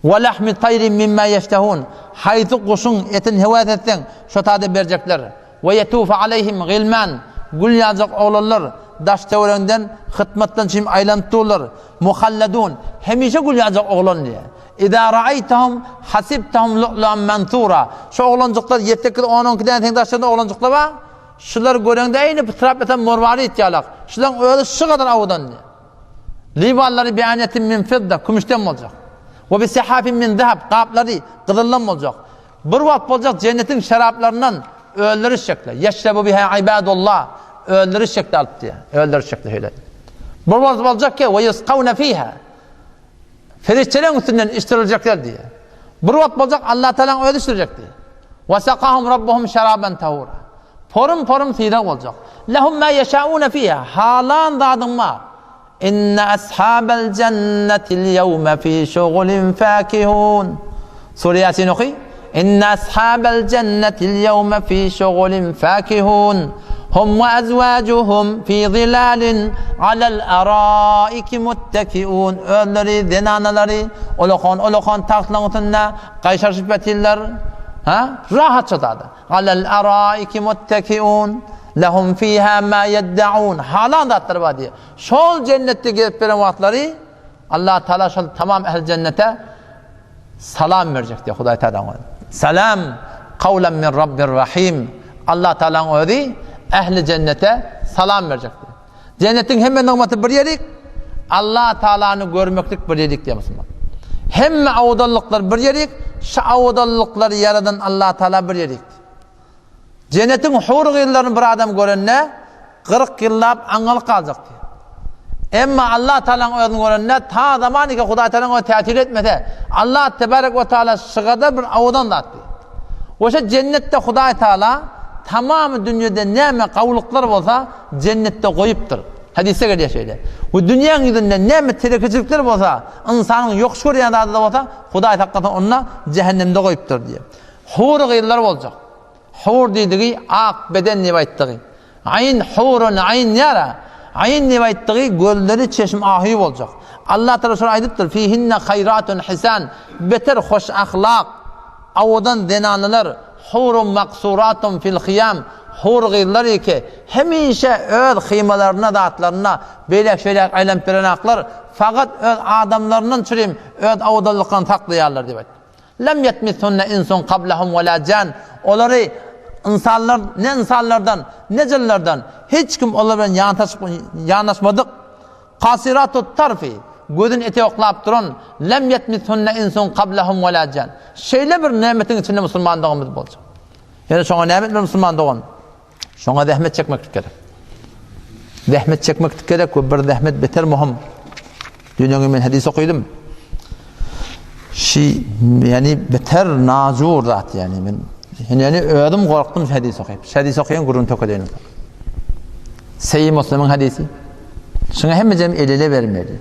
Wa lahmi taýrin mimma ýeştehun. Haýsy guşuň etini hewes etseň, şo tada berjekler. Wa ýetufu aleýhim gilman. Gül ýaljak oglanlar daş-töwereginden hytmatdan çym aýlanyp durlar. Muhalladun. Hemişe gül ýaljak oglan diýýär. Iza ra'aýtahum hasibtahum lu'lu'an mansura. Şu oglanjyklar ýedi-sekiz, on-on iki däne seň daşlarynda oglanjyklar bar. Şulary göreňde eýni pytrap ýatan morwarit ýalak. Şularyň özi şu gadar owadan diýýär. Liwanlary bi'aniýetin min fidda, kümüşden boljak. We bi sihafin min zahab, gaplary gyzyldan boljak. Bir wagt boljak jennetiň şeraplaryndan özleri içjekler. Ýeşrebu biha ibadullah. Özleri içjekler alyp diýýär. Özleri içjekler şeýle. Bir wagt boljak ki we ýusqawna fiha. Perişdeleriň üstünden içdiriljekler diýýär. Bir wagt boljak Allah Tagalaň özi içdirjek diýýär. Wa sakahum rabbuhum şaraban tahura. Porum-porum sylag boljak. Lehum ma ýeşauna fiha. Halan zadyň bar. Inne ashabal jennetil ýewme fi şugulin fakihun. Sure Ýasin oky. Inne ashabal jennetil ýewme fi şugulin fakihun. Hum we azwajuhum fi zilalin alal araiki muttekiun. Özleri, zenanalary ulakan-ulakan tagtlaryň üstünde gaýşarşyp ýatyrlar. Ha? Rahat şo-da. Alal araiki muttekiun. Lehum fiha ma yeddaun. Halan zatlary bar diýýär. Şol jennetde gezip beren wagtlary Allah Taala şol tamam ähli jennete Salam berjek diýýär Hudaý Tagalaň özi. Salam kawlan min Rabbir Rahim. Allah Tagalaň özi ähli jennete salam berjek diýýär. Jennetiň hemme nygmaty bir ýerik, Allah Tagalany görmeklik bir ýerik diýýär musulman. Hemme awdallyklar bir ýerik, şu awdallyklary ýaradan Allah Tagala bir ýerik. Jennetiň hur gyzlaryny bir adam görende 40 ýyllap aňňalyk galjak diýýär. Emma Allah Tagalaň özüni görende ta zaman ike Hudaý Tagalaň özi täsir etmese, Allah tebarek we taala şygada bir owadan zat diýýär. We şo jennetde Hudaý Tagala tamamy dünýede näme gawulyklar bolsa jennetde goýupdyr. Hadysda gelýär şeýle. We dünýäň ýüzünde näme telekeçilikler bolsa, ynsanyň ýokuş görýän zady-da bolsa, Hudaý saklasyn onda jähennemde goýupdyr diýýär. Hur gyzlar boljak. Hur diýdigi ak beden diýip aýtdygy. Aýn hurun aýn diýara. Aýn diýip aýtdygy gözleri çeşm ahy boljak. Allah Taala şony aýdypdyr, Fihinne haýratun hisan, beter hoş ahlak, owadan zenanalar, hurun maksuratun fil hyýam, hur gyzlar eke, hemişe öz hymalaryna zatlaryna beýläk-şeýläk aýlanyp berenaklar, fakat öz adamlaryndan çürim öz owadanlyklaryny saklaýarlar diýip aýtdy. Lem ýetmishunne insun kablahum we la jan, olary ynsanlar, ne ynsanlardan, ne jynlardan hiç kim olar bilen ýantaşyp, ýanaşmadyk. Kasiratut tarfi, gözüni ete oklap duran, lem ýetmishunne insun kablahum we la jan. Şeýle bir nämetiň içinde musulman doganymyz boljak. Ýöne şoňa näme etmeli musulman dogan? Şoňa zähmet çekmeklik gerek. Zähmet çekmeklik gerek we bir zähmet beter möhüm. Dünýäňe men hadis okydym. Şi, ýani beter najur zat ýani men ýani özüm gorkdum şu hadis okyp. Şu hadis okaýan gürrüň tökedeýin. Seýi Muslimiň hadisi. Şuňa hemmejem el-ele bermeli.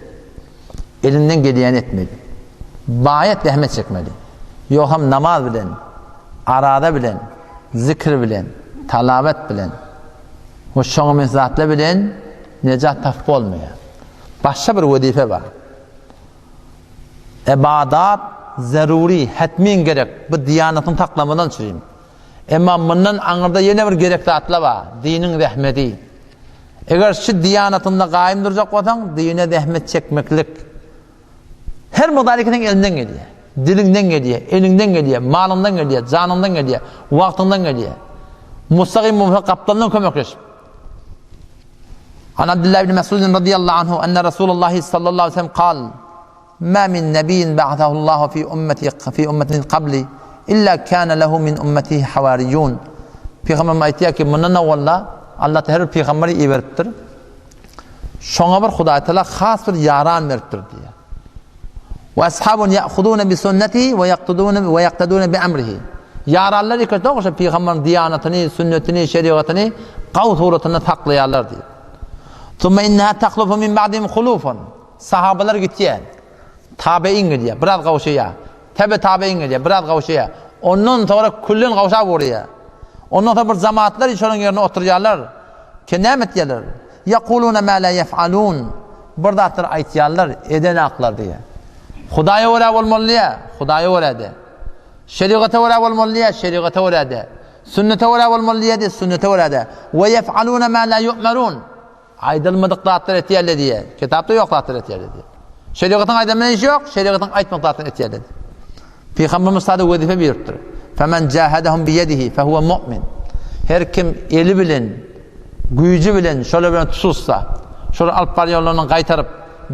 Elinden gelýäni etmeli. Baýat zähmet çekmeli. Ýogsam namaz bilen, araza bilen, zikr bilen, talawat bilen we şoňa meňzeş zatlar bilen nejat tapyp bolmaýar. Başga bir wezipe bar. Ybadat zerury, hetmin gerek, bu diýanatyňy saklamadan üçin. Emma mundan aňyrda ýene bir gerek zatlar bar, diniň zähmeti. Eger şu diýanatyňda gaýym durjak bolsaň, dine zähmet çekmeklik her mukdar seň eliňden gelýär. Diliňden gelýär, eliňden gelýär, malyňdan gelýär, janyňdan gelýär, wagtyňdan gelýär. Mustagym bolsa gapdaldan kömekleşip. An Abdullah ibn Mesud radiyallahu anhu enne Resulullah sallallahu aleyhi ve sellem kal Ma min nebiyyin ba'atahullahu fi ummeti fi ummetin qabli illa kana lehu min ummetihi hawariyun. Pygamberimiz aýtýar ki, mundan owalda Allah her bir pygamberi iberipdir. Şoňa bir Hudaý Teala has bir ýaran beripdir diýýär. We ashabun ya'khuduna bi sunnatihi we yaqtaduna we yaqtaduna bi amrihi. Ýaranlar iki dogry pygamberiň diýanatyny, sünnetini, şerigatyny gaw suratynda saklaýarlar diýýär. Thumma innaha takhlufu min ba'dihim khulufun. Sahabalar gitýär. Tabein gelýär, biraz gowşaýar. Tebe tabein gelýär, biraz gowşaýar. Ondan soňra küllen gowşap ugraýar. Ondan soň bir jemaatlar şonuň ýerine oturýarlar. Ke näme etýärler? Ýakuluna ma la ýef'alun. Bir zatlar aýtýarlar, edenaklar diýýär. Hudaýa görä bolmaly diýýär, Hudaýa görä de. Şerigata görä bolmaly diýýär, şerigata görä de. Sünnete görä bolmaly diýýär, sünnete görä de. We ýef'aluna ma la ýu'merun. Aýdylmadyk zatlar etýärler diýýär. Kitapda ýok zatlar etýärler diýýär. Şerigatyň aýdan bilen işi ýok, şerigatyň aýtmadyk zatlaryny etýärler diýýär. Pygamberimiz sada wezipe beripdir. Femen jahadahum bi yedihi fehuve mu'min. Her kim eli bilen, güýji bilen şolar bilen tutuşsa, şolar alyp barýan ýollaryndan gaýtaryp,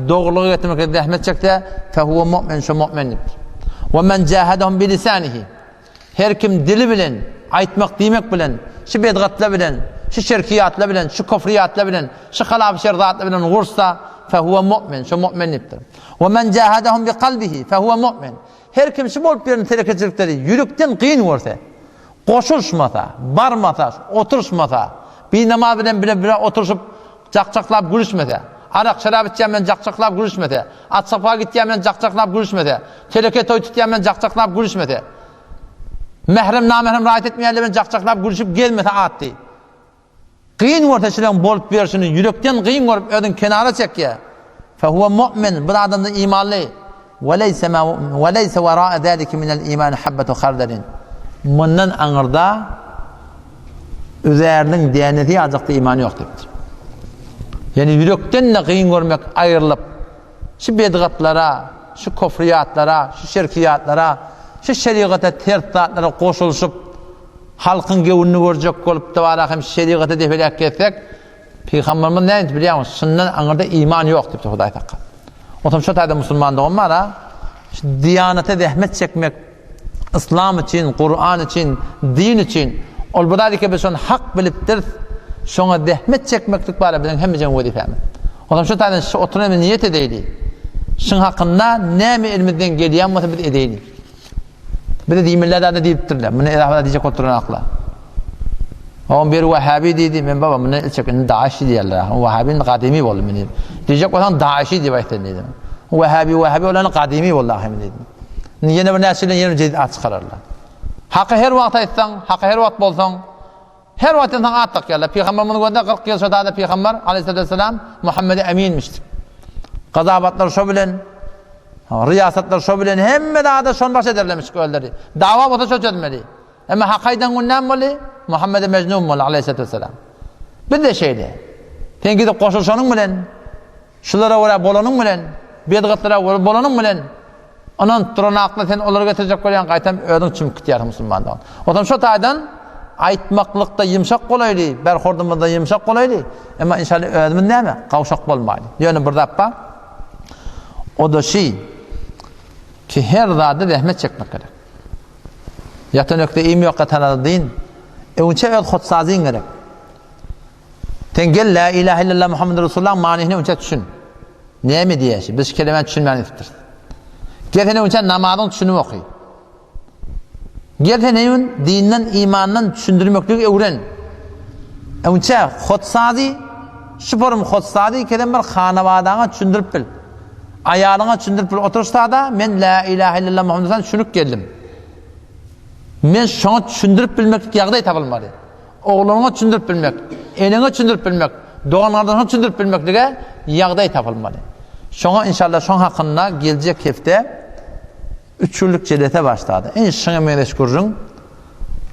dogrulyga getirmekde zähmet çekse, fehuve mu'min, şo mu'min diýipdir. Ve men jahadahum bi lisanihi. Her kim dili bilen, aýtmak diýmek bilen, şu bedgatlar bilen, şu şirkiýatlar bilen, şu kufriýatlar bilen, şu halap şer zatlar bilen gursa, fehuwe mu'min, şu mu'min diýipdir. We men jahadahum bi kalbihi, fehuwe mu'min. Her kim şu bolup ýören telekeçilikleri ýürekden kyn görse, goşulyşmasa, barmasa, oturyşmasa, binamaz bilen bile bile oturyşyp, jak-jaklap gülüşmese, arak-şerap içýän bilen jak-jaklap gülüşmese, at-sapa gitýän bilen jak-jaklap gülüşmese, teleke toý tutýan bilen jak-jaklap gülüşmese, mährem-namährem raýat etmeýänler bilen jak-jaklap gülüşip gezmese atdy. Kyn görse şileň bolup ýörşüni ýürekden kyn görüp özüni kenara çekýär. Fehuwe mu'min, bir adamda imanly. Ve leýse ma ve leýse wera'a zalike minel iman habbetu hardalin. Mundan aňyrda üzärliň dänesi ýaljak-da iman ýok diýipdir. Ýani ýürekden-de kyn görmek aýrylyp, şu bedgatlara, şu kufriýatlara, şu şirkiýatlara, şu şerigata ters zatlara goşulyşyp, halkyň göwnüni görjek bolup-da bara hem şerigata depeläp gezsek, Pygamberimiz näme diýip bilýäňmi? Şundan aňyrda iman ýok diýipdir Hudaý sakga. Onsoň şo taýda musulman dogan bar-a, şu diýanete zähmet çekmek, yslam üçin, Kuran üçin, din üçin, ol bir zat eke biz şony hak bilipdiris, şoňa zähmet çekmeklik bar-a biziň hemmejeň wezipämiz. Onsoň şo taýdan şu oturan biz niýet edeýli. Şuň hakynda näme elimizden gelýän bolsa biz edeýli. Bize diýmeli zady diýipdirler. Muny edafa diýjek bolup duran akla. Oň biri Wahhabi diýdi, men baba muny ilçek indi Daeş diýerler. Wahhabi indi gadymy boldy men diýdim. Diýjek bolsaň Daeşi diýip aýt sen diýdim. Wahhabi Wahhabi bolany gadymy boldy ahymy diýdim. Indi ýene bir näçe ýyldan ýene jedid at çykararlar. Haky her wagt aýtsaň, haky her wagt bolsaň, Her wagt ynsan at dakýarlar. Pygamberimiz gözde 40 ýyl şo dada pygamber aleyhissalatu vesselam Muhammedi Eminmiş. Gazabatlar şo bilen, riýasatlar şo bilen hemme zada şon baş ederlermiş özleri. Dawa bolsa şo çözmeli. Emma hak aýdan gün näme boldy? Muhammedi Mejnun boldy aleyhissalatu vesselam. Biz de şeýle. Sen gidip goşulyşanyň bilen Şulara görä bolanyň bilen, bedgatlara görä bolanyň bilen, ynanyp duran akly sen olara getirjek bolýaň, gaýtam özüň çümüp gitýärsiň musulmandan. Onsoň şo taýdan aýtmaklykda ýumşak bolaýly, berhordumyzda ýumşak bolaýly, emma inşallah özümiz näme, gawşak bolmaýly. Ýöne bir zat bar, o-da şi, ki her zada zähmet çekmek gerek. Ýatan ökde iým ýok ýatan dyn. Öňçe öz hotsazyň gerek. Sen gel la ilahe illallah Muhammed Resulullah manysyna önçe düşün. Näme diýýär? Biz şu kelemäni düşünmän etipdiris. Gel sen önçe namazyň düşünip oky. Gel sen öň dinden, imandan düşündirmekligi öwren. Önçe hotsazy. Şu forum hossady kelen bir hanabadaňa düşündirip bil. Aýalyňa düşündirip bil oturyşda-da men la ilahe illallah Muhammed Resulullah düşünip geldim. Men şoňa düşündirip bilmeklik ýagdaý tapylmaly. Ogluňa düşündirip bilmek, eneňe düşündirip bilmek, dogan-gardaşyňa düşündirip bilmeklige ýagdaý tapylmaly. Şoňa inşallah şoň hakynda geljek hepde üç günlük jelese başlady. Ine şuňa meňzeş gürrüň.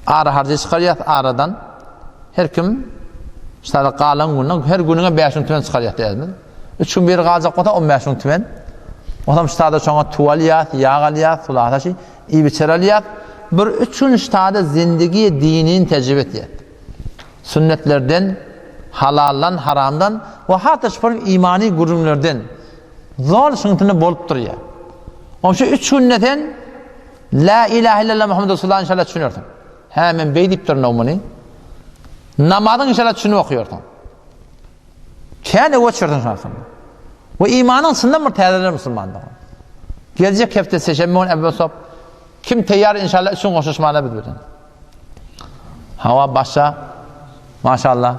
Ara harjy çykarýas aradan. Her kim şada galan gününe her günüňe 5000 tümen çykarýas diýýärmiz. Üç gün biri galjak bolsa 15 müň tümen. Onam ştada şoňa tuw alýas, ýag alýas, hulasa şi iýip-içer alýas. Bir üç gün ştada zindigi dinini tejribe etýär. Sünnetlerden, halaldan, haramdan we hatda şu bir imany gürrüňlerden zol şuňtunda bolup durýar. Oň şu üç günde sen La ilahe illallah Muhammed Resulullah inşallah düşünersiň. Hä men beý diýip durun muny. Namazyň inşallah düşünip okýarsyň. Kän öwe çyrsyn şansynda. We imanyň çyndan bir täzeler musulmandygy. Geljek hepde seşenbe gün Ebu Sop kim teýýar inşallah üçin goşuşmana biz bilen. Hawa başa maşallah.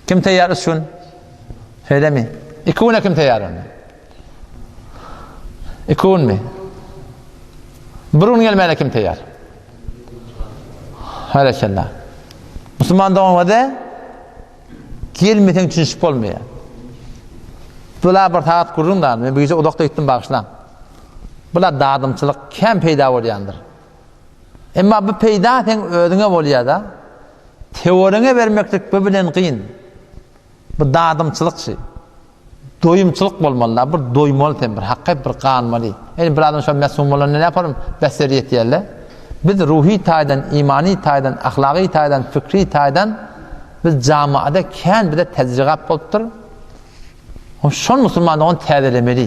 Kim teýýar üç gün? Şeýlemi? Iki güne kim teýýar onda? Iki günmi? Bir gün gelmäne kim teýýar? Berekella. Musulman doganlarda Gelmeseň düşünişip bolmaýar. Bula bir sagat gürrüň da, men bu gije uzakda gitdim bagyşlaň. Bula dadymçylyk kän peýda bolýandyr. Emma bu peýda seň özüňe bolýar-da. Töweregiňe bermeklik bu bilen gyn. Bu dadymçylyk şi. Doýumçylyk bolmaly-da, bir doýmaly sen, bir hakykat bir ganmaly. Indi bir adam şo mesum bolanda näme yaparym? Besser ýetýärler. Biz ruhy taýdan, imany taýdan, ahlagy taýdan, fikri taýdan biz jamaada kän bize tejrigat bolupdyr. Şol musulmanlygy ony täzelemeli.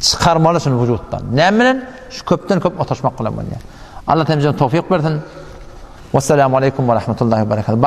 Çykarmaly şuny wujutdan. Näme bilen? Şu köpden köp oturşmak bilen bolýar. Allah temizden towfik bersin. Wassalamu aleýkum we rahmetullahi we berekatuh.